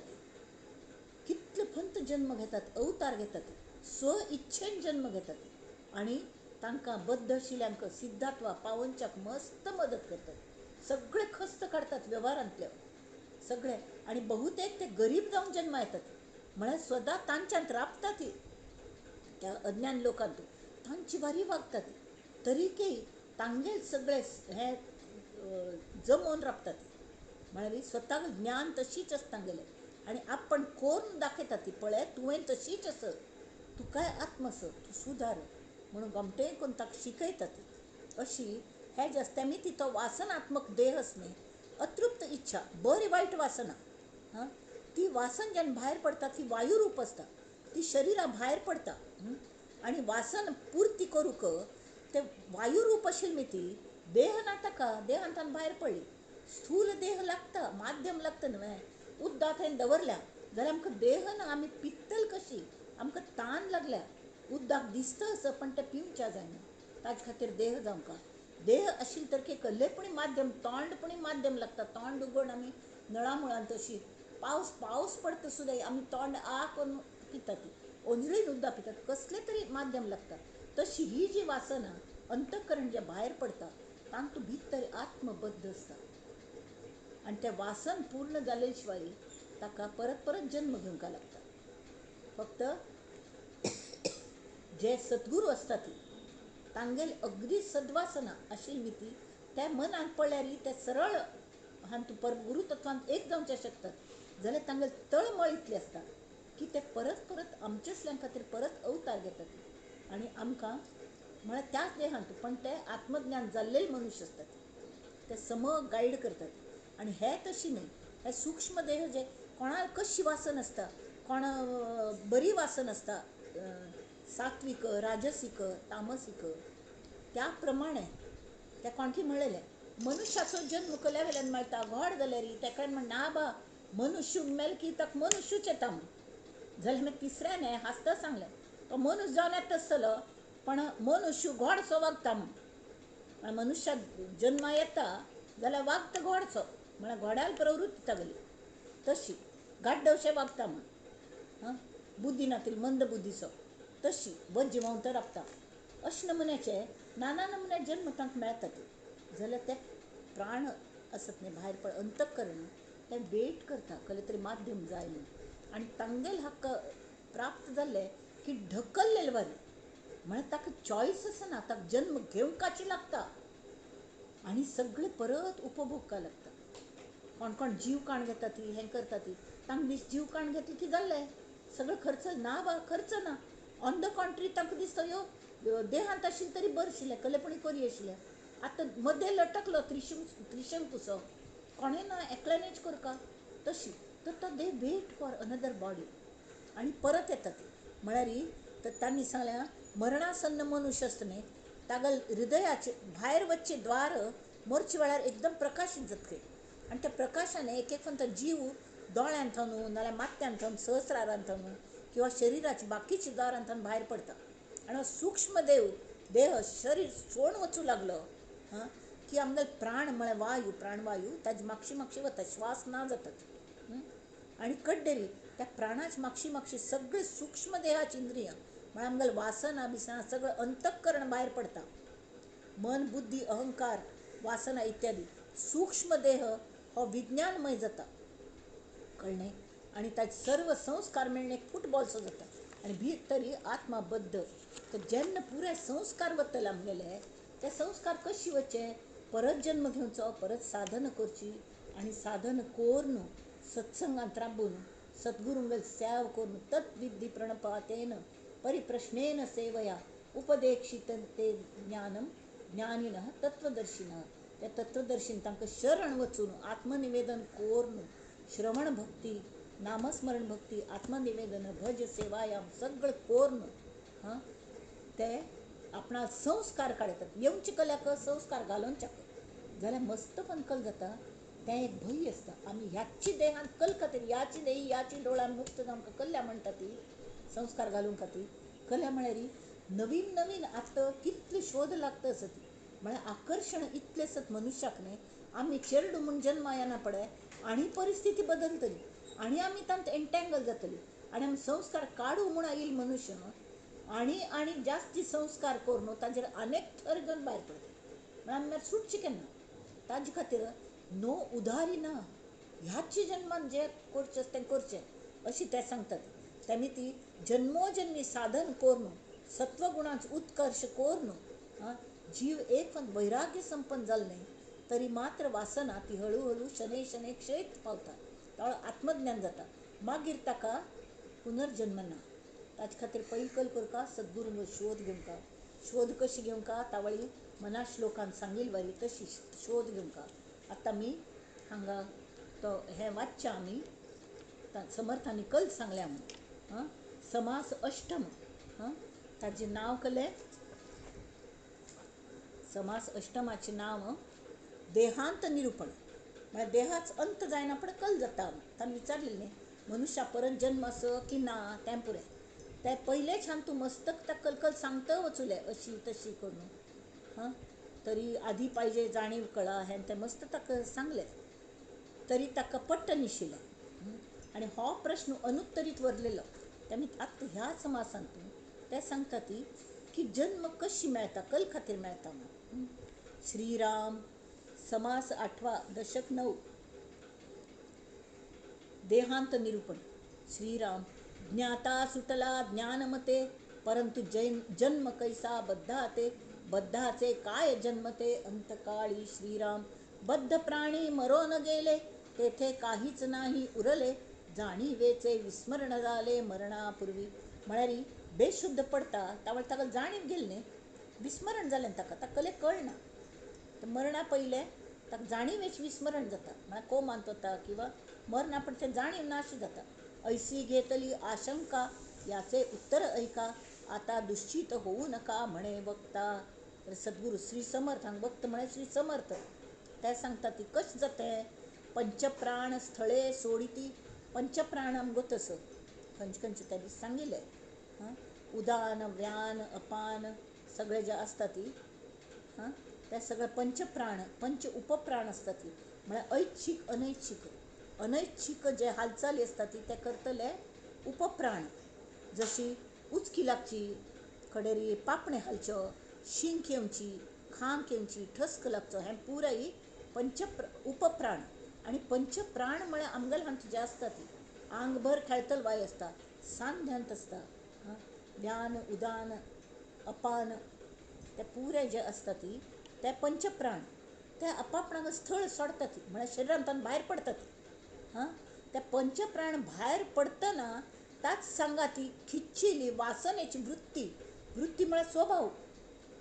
कितले फंत जन्म घेतात, अवतार घेतात, स्व इच्छेन जन्म घेतात आनी तांकां बद्ध आशिल्ल्यांक सिद्धात्वा पावोवच्याक मस्त मदत करतात. सगळे खस्त काडतात वेव्हारांतले सगळे, आनी बहुतेक ते गरीब जावन जन्मा येतात. म्हळ्यार स्वता तांच्यांत राबता ती त्या अज्ञान लोकांत तांची भारी वागतात, तरीकय तांगेल सगळे हें जमोवन राबतात. म्हळ्यार स्वताक ज्ञान तशीच आसता तांगेलें आनी आपण कोण दाखयता ती पळय तुवें तशीच आस, तुकाय आत्म आस, तूं सुदार म्हणून गोमटें करून ताका शिकयतात. अशी हे जे आसता मी ती तो वासनात्मक देह आस न्ही, अतृप्त इच्छा, बरी वायट वासना. हां, ती वासन जेन्ना भायर पडटा ती वायुरूप आसता, ती शरिरा भायर पडटा. आनी वासन पुर्ती करूंक ते वायुरूप आशिल्ली न्ही ती देह ना ताका, देहांतल्यान भायर पडली, स्थूल देह लागता, माध्यम लागता न्हय. उद्दां थंय दवरल्या जाल्यार आमकां देह ना, आमी पित्तल कशी, आमकां तान लागल्या, उद्दाक दिसता आसा पण तें पिवच्या जायना, ताजे खातीर देह जावंका. देह आशिल्ले तर कसलेंय माध्यम, तोंड पण माध्यम लागता. तोंड उगड आमी नळामुळान तशी पावस पावस पडटा सुद्दां आमी तोंड आ करून पितात, ओंजळीन उद्दां पितात, कसलें तरी माध्यम लागता. तशी ही जी वासना अंतःकरण जें भायर पडटा तातूंत भितर आत्मबद्ध आसता आनी तें वासन पूर्ण जाले शिवाय ताका परत परत जन्म घेवंक लागता. फक्त जे सद्गुरू आसता ती तांगेल अगदी सद्वासना आशिल्ली ती त्या मनान पडल्यार ते सरळ हांतू पर गुरुतत्वांत एक जावचे शकतात. जाल्यार तांगेल तळमळ इतली आसता की ते परत परत आमचेच खातीर परत अवतार घेतात आनी आमकां म्हळ्यार त्याच देहांत, पण ते आत्मज्ञान जाल्लेले मनुष्य आसतात, ते सम गायड करतात. आनी हे तशी न्हय, हे सूक्ष्म देह जे कोणाक कशी वासन आसता, कोण बरी वासन आसता, सात्विक, राजसीक, तामसीक, त्या प्रमाणे त्या कोणकी म्हणलेलें मनुष्याचो जन्म कल्या वेल्यान मेळटा, घोड जाल्यार तेका म्हण ना बा मनुष्य मेल की ताका मनुष्यूच येता म्हूण. जाल्यार मागीर तिसऱ्याने हांसता सांगलें तो मनुष्य जावन येता आसतलो पण मनुष्य घोडसो वागता म्हूण. मनुष्याक जन्मा येता जाल्यार वागता घोडसो, म्हळ्यार घोड्याल प्रवृत्ती तागेली तशी गाड्डवशें वागता म्हूण, हां बुद्धी नातील मंद बुद्धीचो तशी वज्ज तर राबता. अशे नमुन्याचे नाना नमुन्या जन्म तांकां मेळटात. जाल्यार ते प्राण आसत न्ही भायर पड अंतःकरण तें वेट करता कसलें तरी माध्यम जाय म्हूण. आनी तांगेल हक्क प्राप्त जाल्ले की ढकल्लेले बरें, म्हळ्यार ताका चॉयस आसना, ताका जन्म घेवंकाची लागता आनी सगळें परत उपभोगका लागता. कोण कोण जीव काण घेता ती हें करता ती, तांकां दीस जीव काण घेतली की जाल्लें सगळें खर्च ना बा खर्च ना. ऑन the कॉन्ट्री तांकां दिसता यो देहांत आशिल्लें तरी बरें आशिल्लें, कलेपणी करी आशिल्लें. आतां मदें लटकलो त्रिशंकुसो कोणें ना एकल्यानूच करका तशी, तर तो they wait for another body आनी परत येतात. म्हळ्यार तर तांणी सांगलें मरणासन्न मनुष्य आसता न्ही तागेल हृदयाचे भायर वचचे द्वार मरचे वेळार एकदम प्रकाशीत जातले आनी त्या प्रकाशान एक एक तो जीव दोळ्यान थंय नाजाल्यार माथ्यान थंय सहस्रारान थंय किंवा शरिराचे बाकीच्या द्वारान थंय भायर पडता. आनी सूक्ष्म देव देह शरीर सोडून वचूं लागलो हां की आमगेले प्राण म्हळ्यार वायू प्राणवायू ताजे मागशी मागशी वता, श्वास ना जातात आनी कड्डेरी त्या प्राणाच मागशी मागशी सगळे सूक्ष्म देहाची इंद्रियां म्हळ्यार आमगेले वासना बिसना सगळें अंतःकरण भायर पडता, मन बुद्धी अहंकार वासना इत्यादी. सूक्ष्म देह हो विज्ञानमय जाता, कळ्ळें? आनी ताचे सर्व संस्कार मेळ्ळे एक फुटबॉलसो जाता आनी भितरी आत्माबद्ध. तर जेन्ना पुराय संस्कार वतले आमगेले ते संस्कार कशे वचचे, परत जन्म घेवचो, परत साधना करची आनी साधन करून सत्संगांत राबून सद्गुरूंगेल सेवा करून तद्विद्धी प्रणपातेन परिप्रश्नेन सेवया उपदेक्षित ते ज्ञानम ज्ञानिनः तत्वदर्शिनः. त्या तत्वदर्शीन तांकां शरण वचून आत्मनिवेदन करून श्रवण भक्ती, नामस्मरण भक्ती, आत्मनिवेदन, भज सेवायाम सगळें करून हां ते आपणा संस्कार काडटात. येवचे कल्याक संस्कार घालोवच्याक जाल्यार मस्त पण कल जाता. तें एक भंय आसता आमी ह्याची देहान कल खातीर ह्याची देही ह्याची डोळ्यान मुक्त जावंक कल्ल्या म्हणटा ती संस्कार घालूंक खातीर. कल्या म्हळ्यार नवीन नवीन आतां कितले शोध लागता आसत, म्हळ्यार आकर्शण इतलें आसत मनुष्याक न्ही. आमी चेरडू म्हूण जन्मा येना पडे आनी परिस्थिती बदलतली आनी आमी तांत एंटेंगल जातली आनी आमी संस्कार काडू म्हूण आयिल्ले मनुष्य आनी आनी जास्ती संस्कार करून ताजेर अनेक थर घेवन भायर पडटा. म्हळ्यार आमी सुटचे केन्ना. ताजे खातीर नो उदारी ना, ह्याच जन्मान जें करचें तें करचें अशें ते सांगतात. तेमी ती जन्मोजन्मी साधन करून सत्वगुणांचो उत्कर्श करून जीव एक वैराग्य संपन्न जालें न्ही तरी मात्र वासना ती हळू हळू शनै शनै क्षयत पावता, तावळ आत्मज्ञान जाता, मागीर ताका पुनर्जन्म ना. ताजे खातीर पयलीं कल करका सद्गुरूंगो शोध घेवंका. शोध कशी घेवंका तावळी मना श्लोकान सांगिल वरी तशी शोध घेवंका. आतां आमी हांगा तो हें वाचचें आमी समर्थांनी कल सांगल्या म्हूण आं समास अष्टम आं ताजें नांव कलें समास अष्टमाचें नांव देहांत निरुपण. म्हळ्यार देहाच अंत जायना पण कल जाता. ताणें विचारलें न्ही मनुष्या परत जन्म आस की ना तें पुरें तें पयलेच हांव तूं मस्तक त्या कलकल सांगता वचुलें अशी तशी करून हां तरी आदी पाहिजे जाणीव कळा हें तें मस्त ताका सांगलें तरी ताका पट्ट निशिल्लें आनी हो प्रश्न अनुत्तरीत वरलेलो. तेमी आतां ह्या समासांत ते सांगता ती की जन्म कशी मेळटा, कल खातीर मेळटा म्हूण. श्रीराम समास 8 दशक 9 देहांत निरूपण. श्रीराम ज्ञाता सुटला ज्ञानमते परंतु जन्म कैसा बद्धा ते बद्धाचे काय जन्मते अंतकाळी श्रीराम. बद्ध प्राणी मरोन गेले तेथे काहीच नाही उरले, जाणीवेचे विस्मरण झाले मरणापूर्वी. म्हळ्यार बेशुद्ध पडता तावळ ताका जाणीव गेली न्ही, विस्मरण जालें ताका, ताका कले कळना. मरणा पयलें ताका जाणीवेच विस्मरण जाता, म्हळ्यार कोमांत वता किंवा मरणा पण तें जाणीव ना अशें जाता. ऐसी घेतली आशंका याचे उत्तर ऐका, आता दुश्चित होऊ नका म्हणे वक्ता. तर सद्गुरू श्री समर्थ हांगा वक्त म्हळ्यार श्री समर्थ ते सांगता ती कशें जाता. पंचप्राण स्थळे सोडिती, पंचप्राण आमगो तसो खंयचे खंयचे त्या दीस सांगिल्लें. हां, उदान व्यान अपान सगळे जे आसता ती, हां, ते सगळे पंचप्राण पंच उपप्राण आसता ती. म्हळ्यार ऐच्छिक अनैच्छिक, अनैच्छिक जे हालचाली आसता ती ते करतले उपप्राण. जशी उचकी लागची, कडेरी पापणें हालच्यो, शींक येवची, खांक येवची, ठस्क लागचो, हें पुराय पंच उपप्राण. आनी पंचप्राण म्हळ्यार आमगेले हांगा जे आसता ती आंगभर खेळतल वाय आसता, सांध्यांत आसता, व्यान उदान अपान ते पुराय जे आसता ती ते पंचप्राण ते आपापणाक स्थळ सोडटा ती, म्हळ्यार शरिरांतल्यान भायर पडटा ती. हां, ते पंचप्राण भायर पडटना ताच सांगा ती खिच्चिली वासनेची वृत्ती. वृत्ती म्हळ्यार स्वभाव,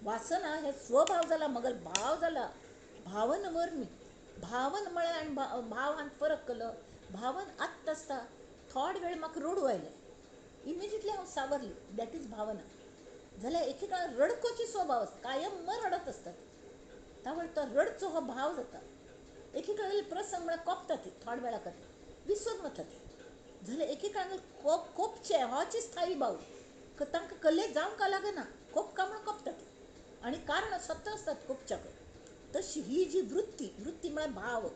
वासना हे स्वभाव जाला, मगल भाव जाला, भावन वर्मी. भावन म्हळ्यार आनी भावान फरक केलो. भावन आत्त आसता, थोड वेळ म्हाका रडू आयलें, इमिजिएटली हांव सावरली, that is भावना. जाल्यार एक एका रडकोची स्वभाव आसता, कायम म रडत आसतात, तावळ तो रडचो हो भाव जाता. एक एक प्रसंग म्हळ्यार कोपता ती थोड वेळा खातीर विसरून वता ती. जाल्यार एक एकांक कोपचे होच स्थायी भाव, तांकां कल्ले जावंक लागना, कोपका म्हूण कोपता ती, आनी कारणां सत्य आसतात कोपच्याक. तशी ही जी वृत्ती, वृत्ती म्हळ्यार भाव,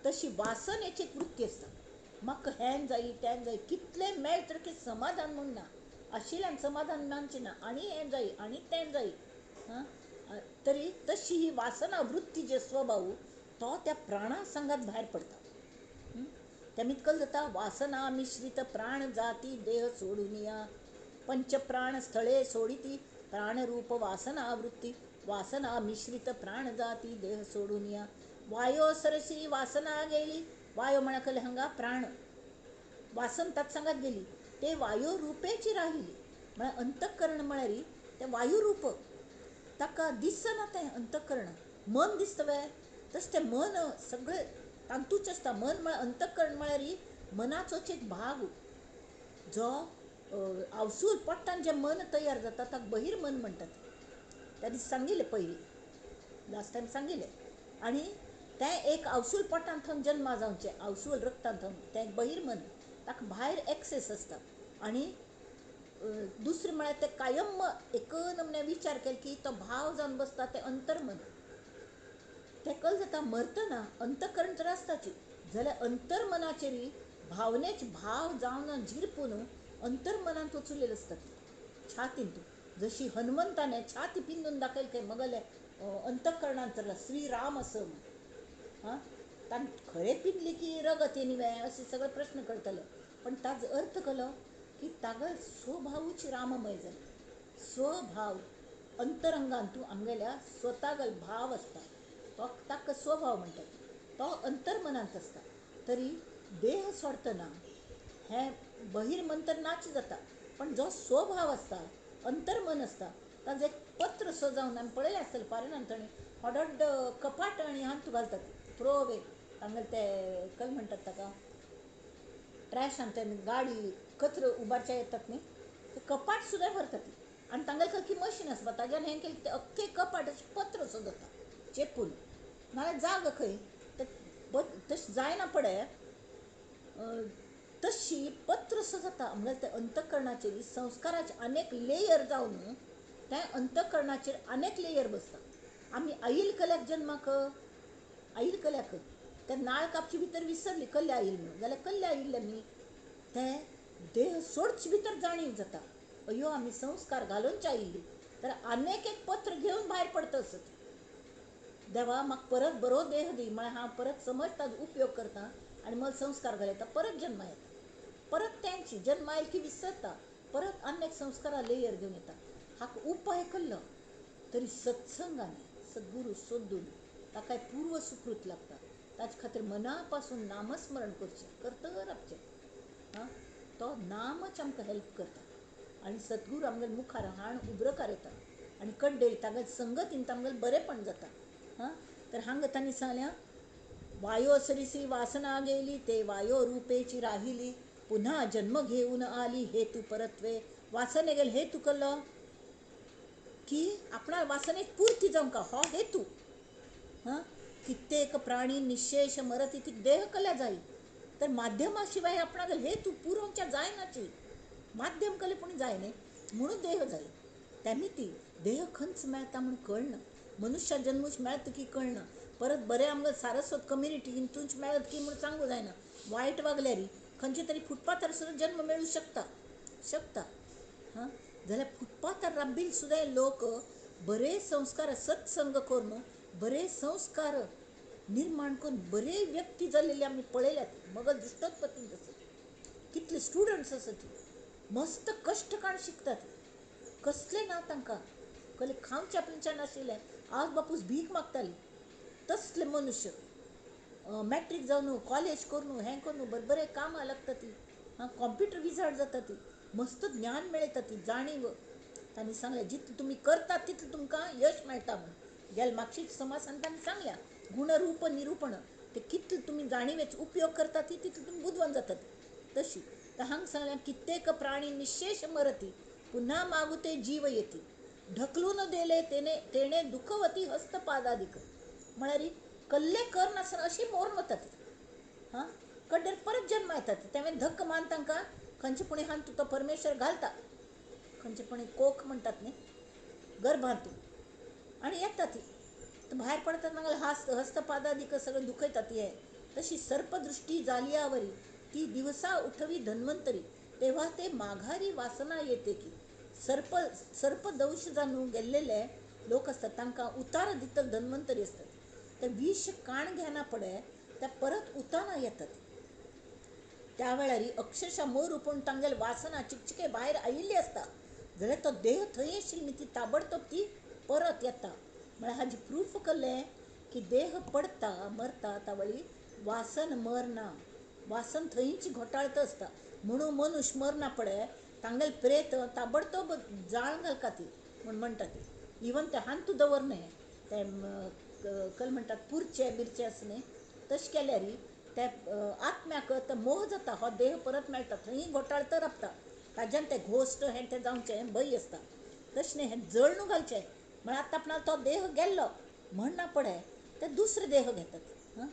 तशी वासनेची एक वृत्ती आसता. म्हाका हें जाय तें जाय, कितलें मेळत की समाधान म्हूण ना, आशिल्ल्यान समाधान मानचें ना, आनी हें जाय आनी तें जाय. हां, तरी तशी ही वासना वृत्ती जे स्वभाव तो त्या प्राणा संगात भायर पडटा. त्या कल जाता वासना मिश्रित प्राण जाती देह सोडून या, पंचप्राण स्थळे सोडिती प्राणरूप वासना वृत्ती, वासना मिश्रित प्राण जाती देह सोडून या. वायो सरशी वासना गेली, वायो म्हळ्यार कले हांगा प्राण, वासन तत्संगात गेली, ते वायो रुपेची राहिली. म्हळ्यार अंतःकरण म्हळ्यार तें वायुरूप, ताका दिसना तें अंतःकरण, मन दिसता वे तशें तें मन सगळें तांतूच आसता. मन म्हळ्यार अंतःकरण म्हळ्यार मनाचोच एक भाग, जो आवसूल पोट्टान जें मन तयार जाता ताका बहिर्मन म्हणटात. त्या दीस सांगिल्लें पयलीं, लास्ट टायम सांगिल्लें. आनी तें एक आवसूल पोटांत थंय जन्मा जावचें, आवसूल रक्तांत थंय तें एक बहिर्मन, ताका भायर एक्सेस आसता. आनी दुसरें म्हळ्यार तें कायम एक नमन्या विचार केलो की तो भाव जावन बसता तें अंतर्मन. तें कल जाता मरतना अंतःकरण तर आसताची, जाल्यार अंतर्मनाचेर भावनेच भाव जावन झिरपून अंतर्मनांत वचुलेलें आसता छातींत. जशी हनुमंताने छाती पिंदून दाखयल खंय मगले अंतःकरणांत श्रीराम असो. हां, ताण खरें पिंदली की रगत येनी अशे सगळे प्रश्न करतले, पण ताजो अर्थ केलो की तागल स्वभावूच राममय जालो. स्वभाव अंतरंगांतू आमगेल्या स्वतागल भाव आसता, तो ताका स्वभाव म्हणटात, तो अंतर्मनांत आसता. तरी देह सोडटना हें बहिर्मन तर नाच जाता, पण जो स्वभाव आसता अंतर्मन आसता ताजो एक पत्र सो जावन आमी पळयलें आसतलें फॉरेनान थंय व्हड कपाट आनी हातूंत घालतात, थ्रो अवे तांगेले ते कल म्हणटात ताका ट्रॅश, आनी ते गाडी कचरो उबारच्या येतात न्ही ते कपाट सुद्दां भरतात. आनी तांगेलें खंय मशीन आसता ताज्यान हें केलें की अख्खें कपाट अशें पत्र सो जाता चेपून, नाल्यार जागो खंय ते तशें जायना पडे तशी पत्र सो जाता. म्हळ्यार ते अंतःकरणाचेर संस्काराचे अनेक लेयर जावन तें अंतःकरणाचेर अनेक लेयर बसता. आमी आईल कल्याक जन्माक, आईल कल्याक ते नाळ कापचे भितर विसरली कल्ले आईल म्हणून, जाल्यार कल्ले आयिल्ले आमी ते देह सोडचे भितर जाणीव जाता अयो आमी संस्कार घालूनच आयिल्ली. तर अनेक एक पत्र घेवन भायर पडता आसत, देवा म्हाका परत बरो देह दी, म्हळ्यार हांव परत समज ताजो उपयोग करता आनी मला संस्कार घालयता, परत जन्मा येता, परत तेंची जन्मा आयल की विसरता, परत अनेक संस्कारा लेयर घेवन येता. हाका उपाय केल्लो तरी सत्संगाने सद्गुरू सोदून ताका पूर्व सुकृत लागता. ताचे खातीर मना पासून नामस्मरण करचें, करत रावचें. हां, तो नामच आमकां हेल्प करता आनी सद्गुरू आमगेले मुखार हाण उब्रकार येता आनी कड्डे तागेले संगतीन आमगेलें बरेंपण जाता. हां, तर हांगा तांणी सांगल्या वायो सरिसी वासना गेली ते वायो रुपेची राहिली पुन्हा जन्म घेऊन आली हेतू परत्वे. वासने गेले हेतू कल्लो की आपणा वासनेक पूर्ती जावंक हो हेतू. हां, कित्येक प्राणी निशेष मरती ती देह कल्या जाई. तर माध्यमा शिवाय आपणाक हेतू पुरोवच्या जायनाची, माध्यम कले पूण जाय न्ही म्हणून देह जाय. त्यामी देह खंयच मेळटा म्हूण कळना, मनुष्य जन्मूच मेळता की कळना. परत बरें आमकां सारस्वत कम्युनिटी हितूंच मेळत की म्हूण सांगू जायना. वायट वागल्यारी खंयचे तरी फुटपाथार सुद्दां जन्म मेळूं शकता शकता. हां, जाल्यार फुटपाथार राबिल सुद्दां लोक बरे संस्कार सत्संग करून बरे संस्कार निर्माण करून बरे व्यक्ती जाल्लेले आमी पळयल्यात. मगल दृश्टोत्पत्तींत आसत कितले स्टुडंट्स आसत, मस्त कश्ट काण शिकतात, कसले ना तांकां कसले खावच्या पिवच्या नाशिल्लें, आज बापूस भीक मागताली तसले मनुष्य मॅट्रीक जावन कॉलेज करून हें करून बरें बरें कामां लागता ती. हां, कॉम्प्युटर विजार्ड जाता ती, मस्त ज्ञान मेळटा ती जाणीव. तांणी सांगलें जितलें तुमी करतात तितलें तुमकां यश मेळटा म्हूण. गेले मागशीच समासान तांणी सांगल्या गुणरूप निरूपण, ते कितले तुमी जाणिवेचो उपयोग करतात ती तितले तुमी बुदवंत जातात. तशी तर हांगा सांगल्या कित्येक प्राणी निशेष मरती पुन्हा मागुते जीव येती ढकलून दिले तेणे तेणे दुखवती हस्तपादादिक. म्हळ्यार कल्ले कर नासतना अशी मोरून वतात. हां, कड्डेर परत जन्म येतात. तेवें धक्क मान तांकां खंयचे पुणी हांतू तो परमेश्वर घालता, खंयचे पुणी कोख म्हणटात न्ही गर्भांतू, आनी येता ती भायर पडतात मागीर हस्त हस्तपादादिक सगळें दुखयतात. हे तशी सर्पदृष्टी जालियावरी ती दिवसा उठवी धन्वंतरी तेव्हा ते माघारी वासना येते की. सर्प सर्पदंश जाणू गेल्लेले लोक असतात तांकां उतार दितल धन्वंतरी असतात. ते विष काण घेना पडे त्या परत उताना येतात. त्या वेळार अक्षरशः मोर पूण तांगेले वासना चिकचिके भायर आयिल्ली आसता जाल्यार तो देह थंय आशिल्ली ती ताबडतोब ती परत येता. म्हळ्यार हाजी प्रूफ केलें की देह पडता मरता तावळी वासन मरना, वासन थंयच घोटाळत आसता. म्हणून मनुष्य मरना पडे तांगेले प्रेत ताबडतोब जाळ घालता ती म्हूण म्हणटा ती. इवन ते हांतू दवर न्हय ते कल म्हणटात पुरचे बिरचे आसा न्ही तशें केल्यार ते आत्म्याक तो मोह जाता, हो देह परत मेळटा, थंय घोटाळत राबता. ताज्यान ते घोस्ट हें तें जावचें भंय आसता. तशें न्ही हें जळणू घालचें म्हळ्यार आतां आपणाक तो देह गेल्लो म्हणना पडे ते दुसरे देह घेतात. हां,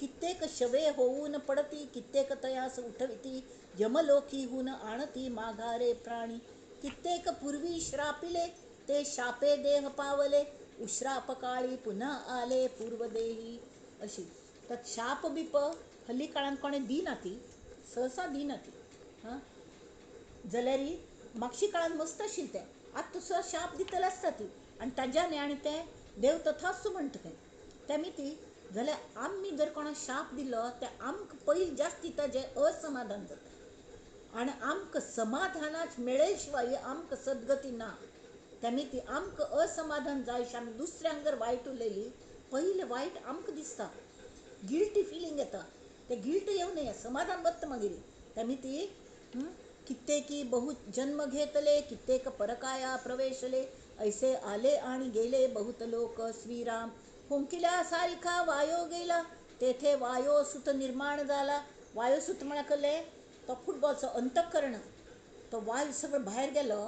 कित्येक शवे होऊन पडती कित्येक तयास उठविती यमलोकीहून आणती माघारे प्राणी. कित्येक पूर्वी श्रापिले ते शापे देह पावले उश्रापकाळी पुन्हा आले पूर्वदेही. अशी तर शाप बिप हल्ली काळान कोणें दिना ती, सहसा दिना ती. हां, जाल्यार मागशी काळान मस्त आशिल्लें तें, आतां सुद्दां शाप दितले आसता ती आनी ताज्यान आनी तें देव तथास्तु म्हणटा खंय. तेमी ती जाल्यार आमी जर कोणाक शाप दिलो ते आमकां पयलीं जास्त ताजें असमाधान जाता आनी आमकां समाधानाच मेळ्ळे शिवाय आमकां सद्गती ना. तेमी ती आमकां असमाधान जाय आमी दुसऱ्यांक जर वायट उलयली पयलें वायट आमकां दिसता, गिल्टी फिलींग येता. ते गिल्ट येवं नये, समाधान वता मागीर. तेमी ती कित्येकी बहु जन्म घेतले कित्येक परकाया प्रवेशले ऐसे आले आणि गेले बहुत लोक. श्रीराम फुंकिल्या सारिखा वायो गेला तेथे वायोसुत निर्माण झाला. वायोसुत म्हळ्यार कसलें तो फुटबॉलचो अंतकरण, तो वायू सगळो भायर गेलो,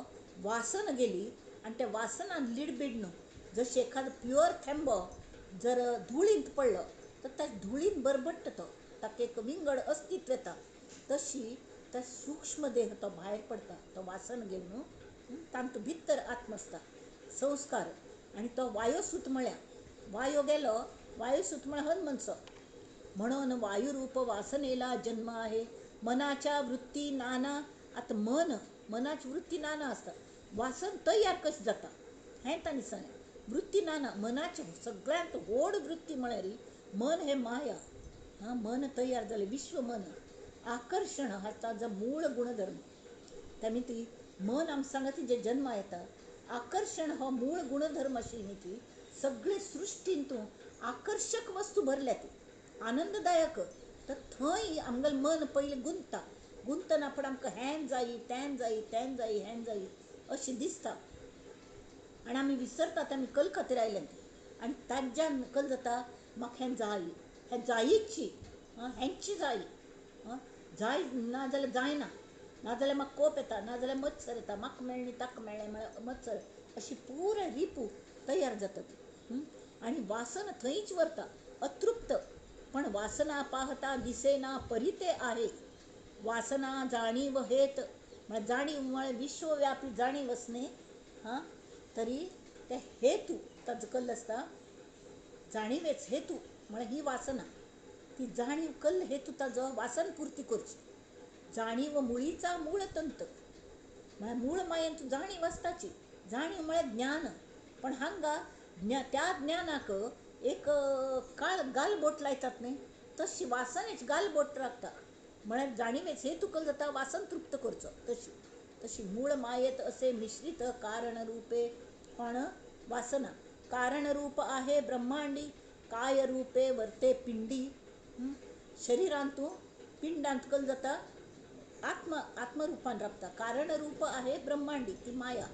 वासन गेली आनी त्या वासनान लिडबीड न्हू. जशें एखादो प्युअर थेंबो जर धुळींत पडलो तर त्या धुळीन बरबट्टा तो, ताका एक विंगड अस्तित्व येता. तशी त्या सूक्ष्म देह तो भायर पडटा, तो वासन घेवन तातूंत भितर आत्म आसता संस्कार. आनी तो वायोसूत म्हळ्यार वायो गेलो, वायोसूत म्हळ्यार हनुमंचो. म्हणून वायुरूप वासनेला जन्म आहे. मनाच्या वृत्ती नाना. आतां मन, मनाची वृत्ती नाना आसता. वासन तयार कशें जाता हें तांणी सांगलें. वृत्ती नाना, मनाची सगळ्यांत व्हड वृत्ती म्हळ्यार मन हें माया. हां, मन तयार जालें विश्व मन आकर्शण हा ताजो मूळ गुणधर्म. तेमी ती मन आमकां सांगता जें जन्मा येता आकर्शण हो मूळ गुणधर्म आशिल्ली न्ही ती सगळे सृश्टीन तूं आकर्शक वस्तू भरल्या ती आनंददायक. तर थंय आमगेलें मन पयलीं गुंतता. गुंतना फुडें आमकां हें जायी तें जायी तें जायी हें जायी अशें दिसता आनी आमी विसरतात आमी कल खातीर आयले तें. आनी ताज्यान कल जाता म्हाका हें जाय, हें जायीची, हेंची जाय, जाय ना जाल्यार जायना, नाजाल्यार म्हाका कोप येता, नाजाल्यार मत्सर येता, म्हाका मेळ्ळें ताका मेळ्ळें म्हळ्यार मत्सर, अशी पुराय रिपू तयार जाता ती. आनी वासना थंयच व्हरता अतृप्त. पण वासना पाहता दिसेना परिते आहे. वासना जाणीव हेत म्हळ्यार जाणीव म्हळ्यार विश्वव्यापी जाणीव आसने हां तरी ते हेतू ताजो कल्ल आसता जाणीवेच हेतू म्हळ्यार ही वासना. ती जाणीव कल्ल हेतू ताजो वासन पुर्ती करची. जाणीव मुळीचा मूळ तंत म्हळ्यार मूळ मायेन तूं जाणीव आसताची. जाणीव म्हळ्यार ज्ञान. पण हांगा त्या ज्ञानाक एक काळ गालबोट लायतात न्ही तशी वासनेच गालबोट लागता. म्हळ्यार जाणीवेच हेतू कल जाता वासन तृप्त करचो. तशी तशी मूळ मायेत असे मिश्रित कारण रूपे कोण वासना. कारण रूप आहे ब्रह्मांडी काय रूपे वर्ते पिंडी. शरीरांतू पिंडांत कल जाता आत्म आत्मरूपान राबता. कारण रूप आहे ब्रह्मांडी ती माया.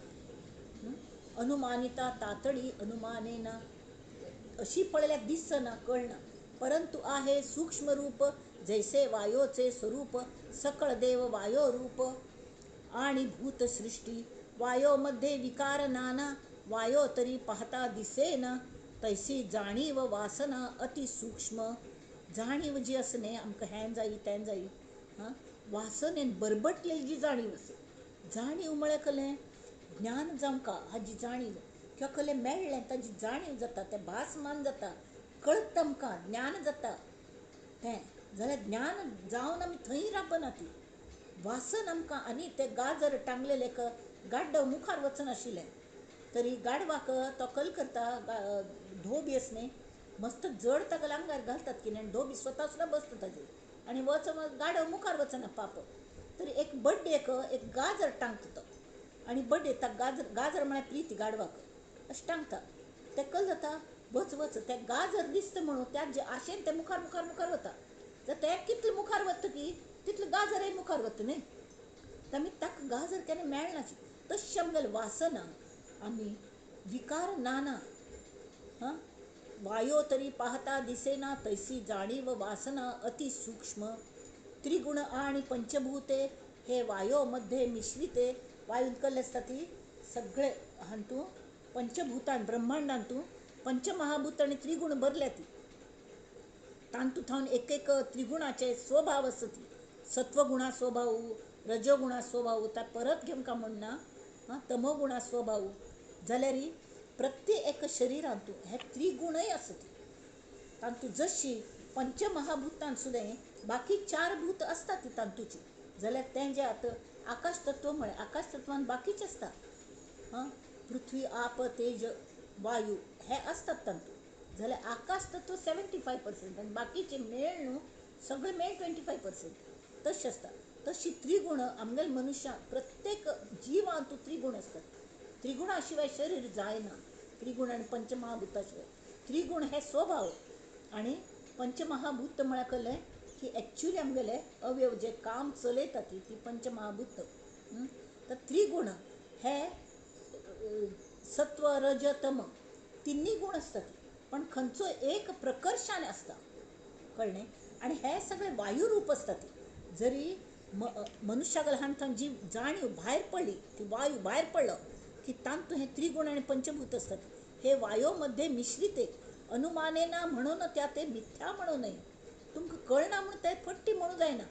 अनुमानिता तातडी अनुमानेना अशी पळयल्यार दिसना कळना. परंतु आहे सूक्ष्म रूप जैसे वायोचे स्वरूप सकळ देव वायो रूप आणि भूतसृष्टी. वायोमध्ये विकार नाना वायो तरी पाहता दिसेना तैसी जाणीव वासना अतिसूक्ष्म. जाणीव जी आसा न्ही आमकां हें जायी तें जायी हां वासनेन बरबटलेली जी जाणीव आसा. जाणीव म्हळ्यार कसलें ज्ञान जावंका हाजी जाणीव किंवा कसलें मेळ्ळें ताजी जाणीव जाता तें भासमान जाता कळटा आमकां ज्ञान जाता तें. जाल्यार ज्ञान जावन आमी थंय राबना ती वासन आमकां. आनी ते गाजर टांगलेलें गाड्डो मुखार वचनाशिल्लें तरी गाडवाक तो कल करता धोबी आसा न्ही मस्त जड ताका आंगार घालतात की आनी धोबी स्वता सुद्दां बसता ताजेर आनी वच गाडव मुखार वचना पाप. तरी एक बड्डेक एक गाजर टांगता तो आनी बड्डे ताका गाजर गाजर म्हळ्यार प्रिती गाडवाक अशें टांगता. तें कल जाता वच वच तें गाजर दिसता म्हणून त्या जे आशेन तें मुखार मुखार मुखार वता. तर तें कितलें मुखार वता की तितलें गाजरय मुखार वता न्ही. आमी ताका गाजर केन्ना मेळनाशिल्लें. तशें आमगेलें वासना आमी विकार नाना हां वायो तरी पाहता दिसेना तैसी जाणीव वासना अतिसूक्ष्म. त्रिगुण आणि पंचभूते हे वायोमध्ये मिश्रिते. वायून कल्ले आसता ती सगळे हातूंत पंचभूतान ब्रह्मांडांतू पंचमहाभूत आनी त्रिगुण भरल्या ती. तांतू थावन एक एक त्रिगुणाचे स्वभाव आसता ती. सत्वगुणा स्वभाव रजोगुणा स्वभाव ता परत घेवंक म्हणना हां तमोगुणा स्वभाव. जाल्यार प्रत्येक एक शरीरांतू हे त्रिगुणय आसता. तांतू जशी पंचमहाभूतान सुद्दां बाकी चार भूत आसता ती तांतूची. जाल्यार तें जें आतां आकाश तत्व म्हळें आकाश तत्वान बाकीचें आसता हां पृथ्वी आप तेज वायू हे आसतात तांतू. जाल्यार आकाश तत्व 75% आनी बाकीचे मेळ न्हू सगळे मेळ 25% तशें आसता. तशी त्रिगुण आमगेले मनुष्या प्रत्येक जिवांतू त्रिगुण आसतात. त्रिगुणा शिवाय शरीर जायना. त्रिगुण आनी पंचमहाभूता शिवाय त्रिगुण हे स्वभाव आनी पंचमहाभूत म्हळ्यार कसलें की एक्चुअली आमगेले अवयव जे काम चलयता ती ती पंचमहाभूत. तर त्रिगुण हे सत्व रज तम तिन्ही गुण आसतात पण खंयचो एक प्रकर्शान आसता कळ्ळें. आनी हे सगळे वायुरूप आसतात. जरी मनुष्याक ल्हान जी जाणीव भायर पडली ती वायू भायर पडलो की तांतू हे त्रिगुण आनी पंचभूत आसतात. हे वायोमध्ये मिश्रिते अनुमानेना म्हणून त्या ते मिथ्या म्हणू नये. तुमकां कळना म्हणून ते फट्टी म्हणू जायना.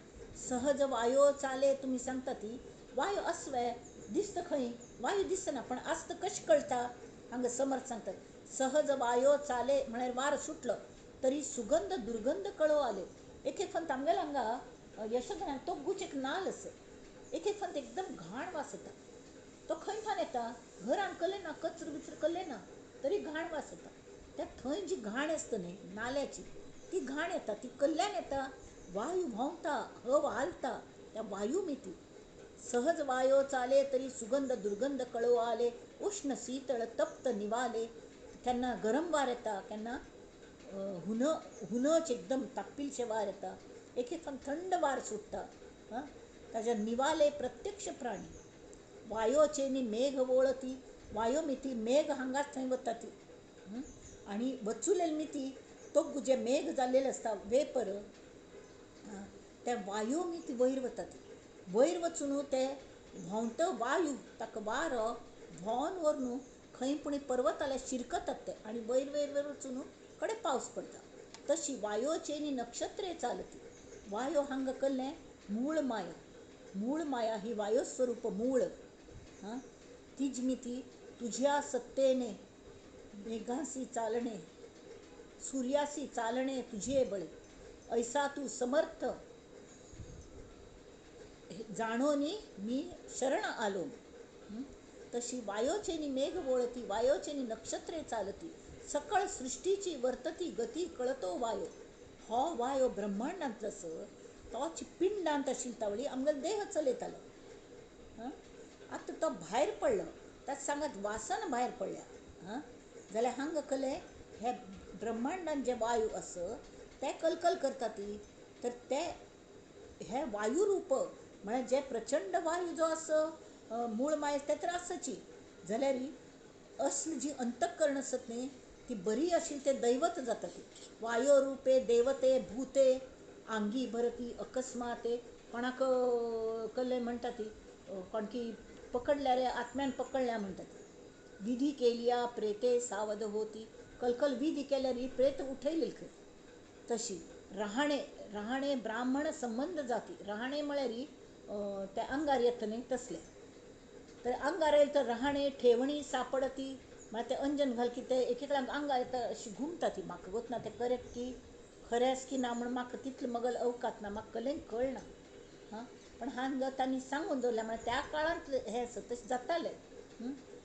सहज वायो चाले तुमी सांगता ती वायू आसवे दिसता खंय वायू दिसना पण आसता कशें कळटा हांगा समर्थ सांगतात. सहज वायो चाले म्हळ्यार वार सुटलो तरी सुगंध दुर्गंध कळो आले. एक एक फंत आमगेले हांगा यशोधरान तो गुच एक नाल आसा. एक एक फंत एकदम घाण वास येता. तो खंय थावन येता घरान कल्ले ना कचरो बिचरो कल्ले ना तरी घाण वास येता. त्या थंय जी घाण आसता न्ही नाल्याची ती घाण येता ती कल्ल्यान येता. वायू व्हांवता हवा हालता त्या वायू मिती. सहज वायो चाले तरी सुगंध दुर्गंध कळो आले. उष्ण शीतळ तप्त निवाले. केन्ना गरम वार येता, केन्ना हुन हुनच एकदम तापिलशें वार येता, एक एक थंड वार सुट्टा. हां, ताज्या निवाले प्रत्यक्ष प्राणी. वायोचे नी मेघ वळती, वायो मिती मेघ हांगाच थंय वता ती आनी वचुलेल मिती तो जे मेघ जाल्लेले आसता वेपर ते वायो मिती वयर वता ती. वयर वचून ते व्हांवत वायू ताका वारो व्हांवन व्हरून खंय पूण पर्वताले शिरकतात ते आनी वयर वयर वयर वचून कडेन पावस पडटा. तशी वायोचे नी नक्षत्रे चालती. वायो हांगा कल्लें मूळ माया, मूळ माया ही वायो स्वरूप मूळ. हां, तीज मिती तुझ्या सत्तेने मेघासी चालणे सूर्यासी चालणे तुझे बळे ऐसा तू समर्थ जाणोनी मी शरण आलो. तशी वायोचे नी मेघ वळती, वायोचे नी नक्षत्रे चालती, सकळ सृष्टीची वर्तती गती कळतो वायो. हो वायो ब्रह्मांडांतलो आसा तोच पिंडांत आशिल्लो तावळी आमगेलो देह चलयतालो. हां, आतां तो भायर पडलो ताका सांगात वासन भायर पडल्या. हां, जाल्यार हांगा कले हे ब्रह्मांडांत जे वायू आसा ते कलकल करता ती, तर ते हे वायुरूप म्हळ्यार जे प्रचंड वायू जो आसा मूळ माय ते तर आसाची, जाल्यार असली जी अंतःकरण आसत न्ही ती बरी आशिल्ली ते दैवत जाता ती. वायोरुपे देवते भूते आंगी भरती अकस्माते. कोणाक कल्ले म्हणटा ती कोणकी पकडल्या रे आत्म्यान पकडल्या म्हणटा ती. विधी केलिया प्रेते सावध होती, कलकल विधी केल्यार ही प्रेत उठयली खंय. तशी राहाणे, राहाणे ब्राह्मण संबंद जाती. राहाणे म्हळ्यार ते अंगार येता न्ही तसले, तर अंगार येयले तर राहाणे ठेवणी सापडती. म्हळ्यार ते अंजन घाल की ते एक एकल्यांक अंगार येता अशी घुमता ती. म्हाका गोत ना तें करेक्ट की खरें आसा की ना म्हूण म्हाका तितलें मगल अवकात ना, म्हाका कलेन कळना. हां, पण हांगा तांणी सांगून दवरलें म्हळ्यार त्या काळांत हें आसा तशें जातालें.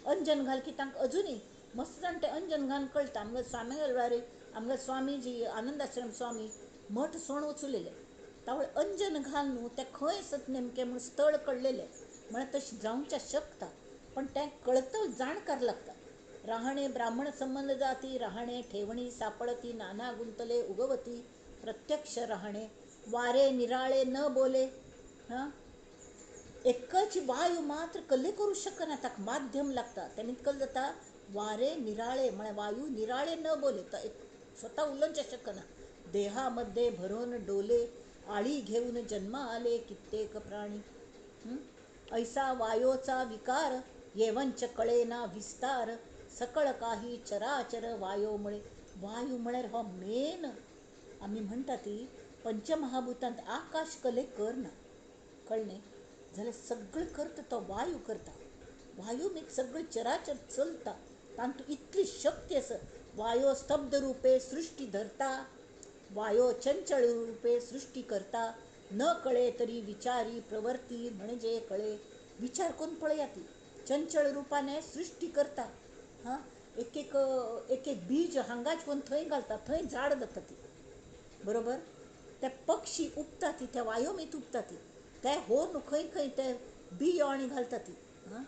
अंजन घाल की तांकां अजुनूय मस्त जाण तें अंजन घालून कळटा. आमगे स्वामी वेळार आमगे स्वामीजी आनंदाश्रम स्वामी मठ सोण वचुलेले तावळ अंजन घाल न्हू तें खंय आसत नेमकें म्हूण स्थळ कळलेलें. म्हळ्यार तशें जावचें शकता पण तें कळत जाणकार लागता. राहाणे ब्राह्मण संबंद जाती, राहाणे ठेवणी सापडती, नाना गुंतले उगवती प्रत्यक्ष राहाणे वारे निराळे न बोले. हां, एकच वायू मात्र कल्ले करूं शकना, ताका माध्यम लागता. तें कल जाता वारे निराळे म्हळ्यार वायू निराळे न बोले, तो एक स्वता उलोवचें शकना. देहामध्ये भरून डोले आळी घेऊन जन्मा आले कित्येक प्राणी. ऐसा वायोचा विकार येवंच कळेना विस्तार सकळ काही चराचर वायोमुळे. वायू म्हळ्यार हो मेन आमी म्हणटा ती पंचमहाभूतांत आकाश कले करना कळ्ळें जाल्यार सगळें करता तो वायू करता. वायू मीत सगळें चराचर चलता, तातूंत इतली शक्ती आसा. वायो स्तब्ध रुपे सृष्टी धरता, वायो चंचल रुपे सृष्टी करता, न कळे तरी विचारी प्रवर्ती म्हणजे कळे. विचार करून पळया ती चंचल रुपाने सृष्टी करता. हां, एक एक एक एक बीज हांगाच कोण थंय घालता, थंय झाड जाता ती बरोबर. ते पक्षी उपता ती त्या वायोमीत उपता ती, ते हो न्हू खंय खंय ते बियो आनी घालता ती. हां,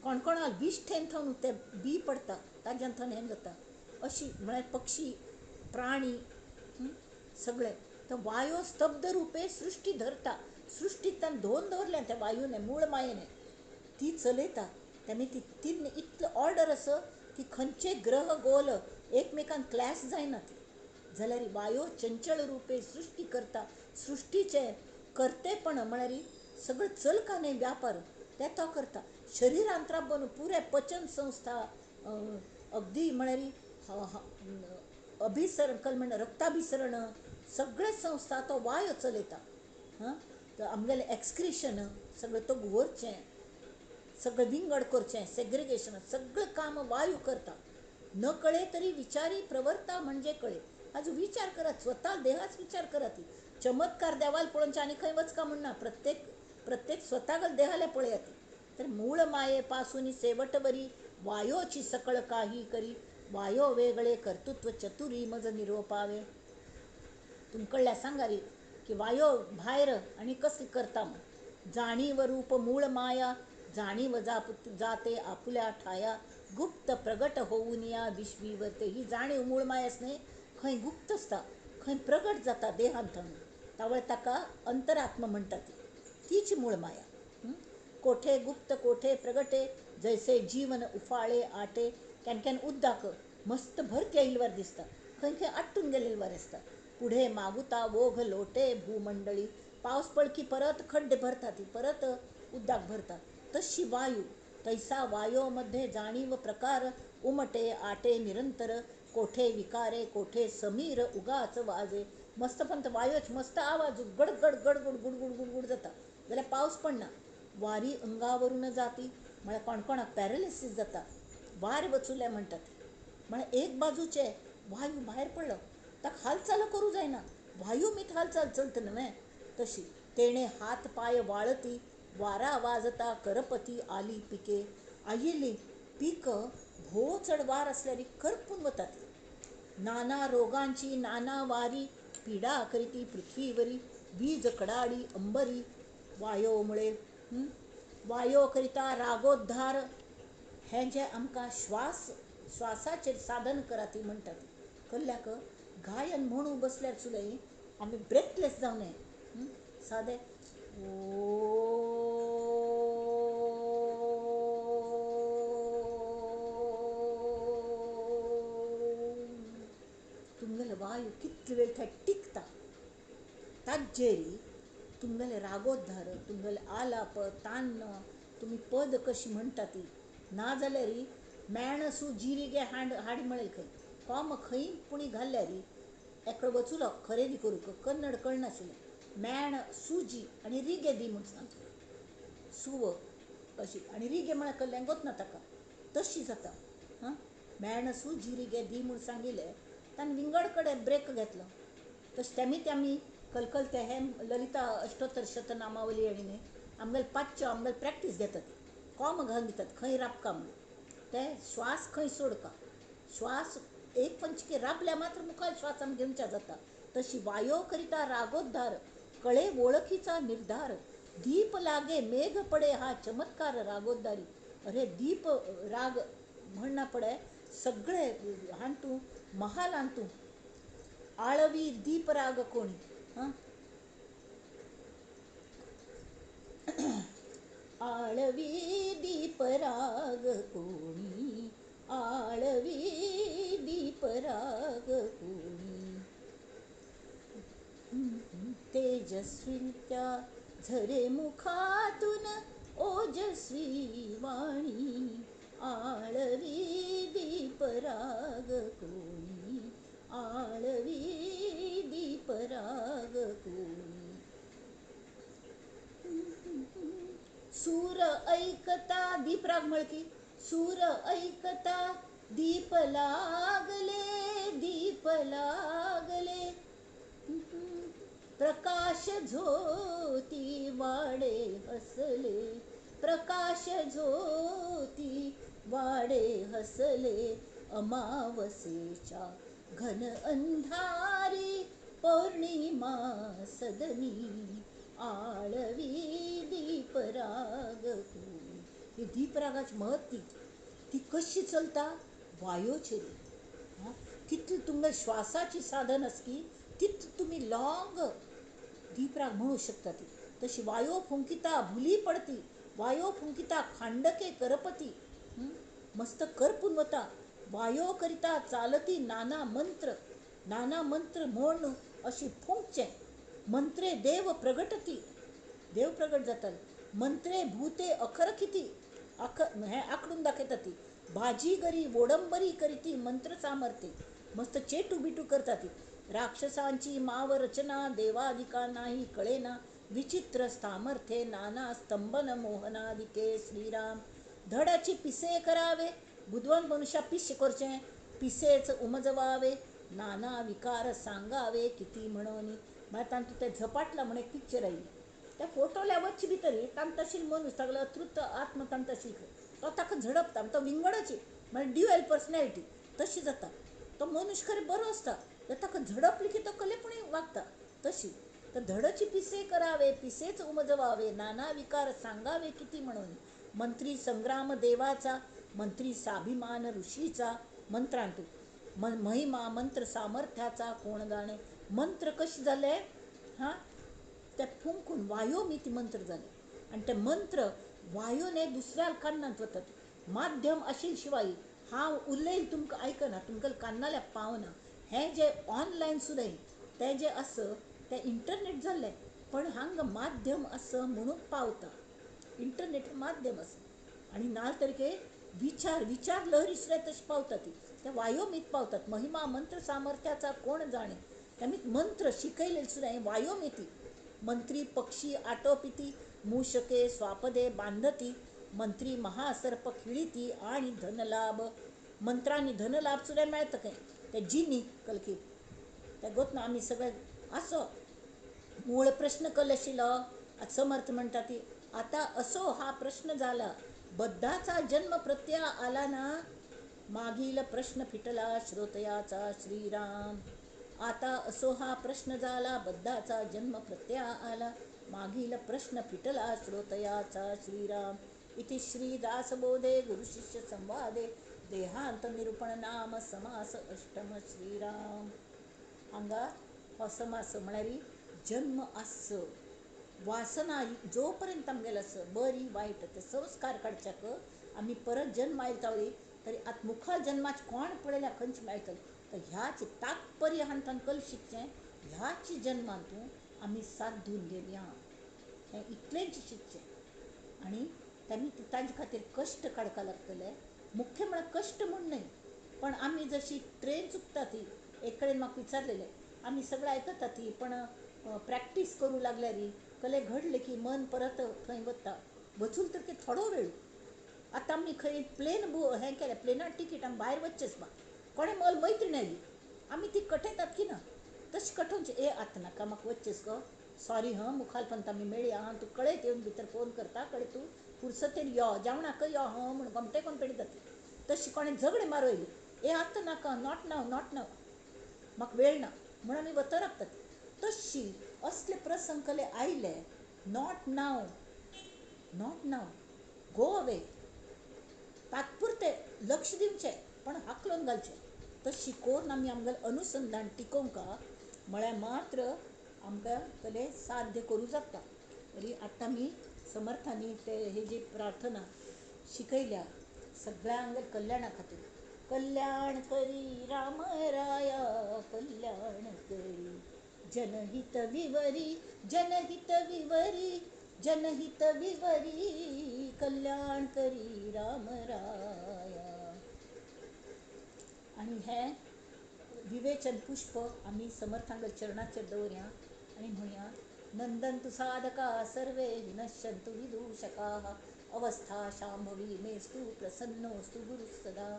कोण कोणा विष्ठेन थंय ते बी पडटा ताज्यान थंय हें जाता. अशी म्हळ्यार पक्षी प्राणी सगळे. तर वायो स्तब्ध रुपे सृष्टी धरता, सृष्टीक ताणें धोन दवरलें त्या वायूने मूळ मायेने ती चलयता. तेमी ती तीन इतलो ऑर्डर आसा की खंयचे ग्रह गोल एकमेकांक क्लॅश जायना ती. जाल्यार वायो चंचल रुपे सृष्टी करता, सृष्टीचें करतेपण म्हळ्यार सगळें चलका न्ही व्यापार ते तो करता. शरिरांत राबून पुरे पचन संस्था अगदी म्हळ्यार अभिसरण कल म्हण रक्ताभिसरण सगळे संस्था तो वायो चलयता. हां, तर आमगेलें एक्सक्रिशन सगळें तो व्हरचें, सगळें विंगड करचें, सेग्रिगेशन सगळें काम वायू करता. न कळे तरी विचारी प्रवर्ता म्हणजे कळे. आज विचार करात, स्वता देहाच विचार करात. चमत्कार देवाल पळोवचे आनी खंय वचका म्हण ना, प्रत्येक प्रत्येक स्वताक देहाला पळयात. तर मूळ मायेपासून सेवटवरी वायोची सकळ काही करी, वायो वेगळे कर्तृत्व चतुरी मज निरोपावे. तुमकडल्या सांगारी की वायो भायर आनी कसली करता म्हूण. जाणीव रूप मूळ माया जाणीव जाते आपुल्या ठाया, गुप्त प्रगट होऊन या विश्वीवरते. ही जाणीव मूळ मायास न्हय, खंय गुप्त आसता, खंय प्रगट जाता देहांत, तावळ ताका अंतरात्म म्हणटात, तीच मूळ माया. कोठे गुप्त कोठे प्रगटे, जैसे जीवन उफाळे आटे. Can can उद्दाक मस्त भरती आयिल्ले वर दिसता, खंय खंय आट्टून गेलेले वर आसता. पुढे मागुता वोघ लोटे भूमंडळी, पावस पडकी परत खड्डे भरता, ती परत उद्दाक भरता. तशी वायू तैसा वायोमध्ये जाणीव प्रकार, उमटे आटे निरंतर, कोठे विकारे कोठे समीर उगाच वाजे. मस्त पंत वायोच मस्त आवाज गडगड गडगड गुडगुड गुडगुड जाता जाल्यार पावस पडना. वारी अंगावरून जाती म्हळ्यार कोण कोणाक पॅरालिसीस जाता, वार वचुले म्हणटात, म्हळ्यार एक बाजूचे वायू भायर पडलो ताका हालचाल करूं जायना, वायू मीत हालचाल चलता न्हय तशी. तेणे हात पांय वाळती, वारा वाजता करपती आली पिके. आयिल्ली पीक भोव चड वार आसल्यार करपून वतात. नाना रोगांची नाना वारी, पिडा करीती पृथ्वीवरी, वीज कडाडी अंबरी. वायोमुळे वायो करिता रागोद्धार, हें जें आमकां श्वास श्वासाचेर साधन कराती म्हणटात. कल्ल्याक गायन म्हणू बसल्यार सुद्दां आमी ब्रेथलेस जावं नये, सादें तुमगेलो वायू कितले वेळ थंय टिकता, ताजेर तुमगेले रागोद्धार, तुमगेले आलाप तान्न, तुमी पद कशी म्हणटा ती. ना जाल्यार मेण सू जिरी गे हाड हाड म्हळें खंय कोम खंय पुणी घाल्ल्यार एकलो वचुलो खरेदी करूंक, कन्नड कळनाशिल्लें, मेण सुजी आनी रिगे दी म्हूण सांगलें, सुव अशी आनी रिगे म्हळ्यार कल्ल्यान गोतना ताका तशी जाता. हां, मेण सुजी रिगे दी म्हूण सांगिल्लें, ताणें विंगड कडेन ब्रेक घेतलो. तशें तेमी आमी कलकलते हे ललिता अष्टोत्तर शतनामावली आनी न्ही आमगेले पांचशे आमगेले प्रॅक्टीस घेतात, कॉम घालून दितात खंय राबका म्हणून, ते श्वास खंय सोडका, श्वास एक पंचके राबल्या मात्र मुखार श्वास आमी घेवच्या जाता. तशी वायो करिता रागोद्धार, कळे वळखीचा निर्धार, दीप लागे मेघ पडे हा चमत्कार रागोद्धारी. अरे दीप राग म्हणना पडे सगळे हांतू महाल हांतू आळवी दीप राग कोणी. हां, आळवी दीप राग कोणी, आळवी दीप राग कोणी, तेजस्वी त्या झरे मुखातून ओजस्वी वाणी, आळवी दीप राग कोणी, आळवी दीप राग कोणी. सूर ऐकता दीपराग म्हळकी, सूर ऐकता दीप लागले दीप लागले, प्रकाश ज्योती वाडे हसले, प्रकाश ज्योती वाडे हसले, अमावसेच्या घन अंधारी पौर्णिमा सदनी, आळवी दीपराग कोणी. ही दीपरागाची महत्व ती कशी चलता वायोचेर. हां, कितली तुमकां श्वासाची साधन आसकी तितली तुमी लाँग दीपराग म्हणू शकता ती. तशी वायो फुंकिता भुली पडती, वायो फुंकिता खांडके करपती, मस्त करपून वता. वायो करिता चालती नाना मंत्र, नाना मंत्र म्हूण अशी फुंकचें. मंत्रे देव प्रगटती, देव प्रगट जाताले. मंत्रे भूते अखरखिती, अख हें आखडून दाखयता ती. भाजीगरी वोडंबरी करीती मंत्र सामर्थ्य, मस्त चेटू बिटू करता ती. राक्षसांची माव रचना देवादिका नाही कळेना, विचित्र सामर्थ्ये नाना स्तंभन मोहनादिके. श्रीराम धडाची पिसे करावे, बुदवंत मनुष्या पिशे करचें, पिसेच उमजवावे, नाना विकार सांगावे किती म्हणून. म्हळ्यार तांतूं तें झपाटलां म्हण एक पिक्चर आयिल्लें, त्या फोटोल्या वच्चे भितर तांकां तशी मनीस तागेलो अतृप्त आत्म तांकां तशी तो ताका झडपता, तो विंगडची म्हळ्यार ड्युएल पर्सनॅलिटी तशी जाता. तो मनीस खरें बरो आसता, ताका झडपली की तो कलेपणी वागता तशी. तर धडची पिसे करावे, पिसेच उमजवावे, नाना विकार सांगावे किती म्हणून. मंत्री संग्राम देवाचा, मंत्री साभिमान ऋषीचा. मंत्रांतू महिमा मंत्र सामर्थ्याचा कोण जाणे. मंत्र कसे जाले हां, ते फुंकून वायोमिती मंत्र जाले आनी ते मंत्र वायूने दुसऱ्या कान्नांत वतात. माध्यम आशिल्ले शिवाय हांव उलयल तुमकां आयकना, तुमकां कान्नाल्या पावना. हें जें ऑनलायन सुद्दां तें जें आसा तें इंटरनेट जाल्लें, पण हांगा माध्यम आसा म्हणून पावता. इंटरनेट माध्यम आसा आनी ना तरीके विचार विचार लहरी सुद्दां तशें पावता ती त्या वायोमीत पावतात. महिमा मंत्र सामर्थ्याचा कोण जाणे, त्यामी मंत्र शिकयलेले सुद्दां वायोमिती. मंत्री पक्षी आटोपिती, मूषके स्वापदे बांधती, मंत्री महासर्प खिळीती आणि धनलाभ. मंत्रांनी धनलाभ सुद्दां मेळता खंय, ते जिनी कलकी त्या गोतना आमी सगळे असो मूळ प्रश्न कल आशिल्लो. आतां समर्थ म्हणटा ती आतां असो हा प्रश्न जाला, बद्धाचा जन्म प्रत्यय आला ना, मागील प्रश्न फिटला श्रोतयाचा श्रीराम. आता असो हा प्रश्न झाला, बद्धाचा जन्म प्रत्यय आला, मागील प्रश्न फिटला श्रोतयाचा श्रीराम. इति श्री दासबोधे गुरुशिष्य संवादे देहांत निरूपण नाम समास अष्टम श्रीराम. हांगा हो समास म्हळ्यार जन्म आसचो, वासना जोपर्यंत आमगेलो आसा बरी वायट ते संस्कार काडच्याक आमी परत जन्म आयला तावळी तरी आतां मुखार जन्माचे कोण पळयल्यार खंयचे मेळटलें. तर ह्याच तात्पर्य हांतून कल शिकचें, ह्याच जन्मांतून आमी साथ दिवन घेवया, हें इतलेंच शिकचें. आनी तांणी तांचे खातीर कश्ट काडपाक लागतले. मुख्य म्हळ्यार कश्ट म्हूण न्हय, पण आमी जशी ट्रेन चुकता ती एक कडेन म्हाका विचारलेलें, आमी सगळें आयकता ती पण प्रॅक्टीस करूं लागल्यार कले घडलें की मन परत थंय वता, वचून तर की थोडो वेळ. आतां आमी खंय प्लेन हें केलें, प्लेनार टिकीट आमी भायर वचचेंच बा, कोणें मोल मैत्रीण आयली आमी ती कठयतात की ना, तशें कठोवचें, ए आतां नाका म्हाका वचचेंच गो, सॉरी हां मुखार आमी मेळया हां, तूं कळयत येवन भितर फोन करता कळय, तूं फुरसतेर यो जेवणाक यो हां म्हूण गोमटे गोमपेणी जातली. तशी कोणें झगडें मारयली, ए आतां नाका, not नाव not नाव, म्हाका वेळ ना म्हूण आमी वतर राबतात. तशी असले प्रसंग कले आयले, not now not now, go away, तात्पुरते लक्ष दिवचें पण हाकलून घालचें. तशी करून आमी आमगेलें अनुसंधान टिकोवंक म्हळ्यार मात्र आमकां कले साध्य करूं जाता. तरी आतां आमी समर्थांनी ते ही जी प्रार्थना शिकयल्या सगळ्यांक कल्याणा खातीर, कल्याण करी राम राया कल्याण करी, जनहित विवरी जनहित विवरी जनहित विवरी, कल्याण करी राम राया. आनी हें विवेचन पुष्प आमी समर्थांग चरणाचेर दवरया आनी म्हणया, नंदन्तु साधका सर्वे विनश्यन्तु विदूषकाः, अवस्था शांभवी मेस्तु प्रसन्नोस्तु गुरुः सदा,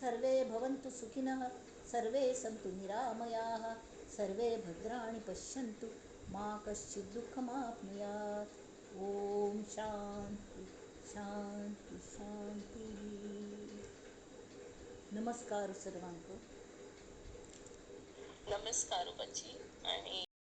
सर्वे भवन्तु सुखिनः सर्वे सन्तु निरामयाः, सर्वे भद्राणि पश्यन्तु मा कश्चित् दुःखमाप्नुयात्. ओम शांती शांती शांती. नमस्कार सर्वांक. नमस्कार पची. आणि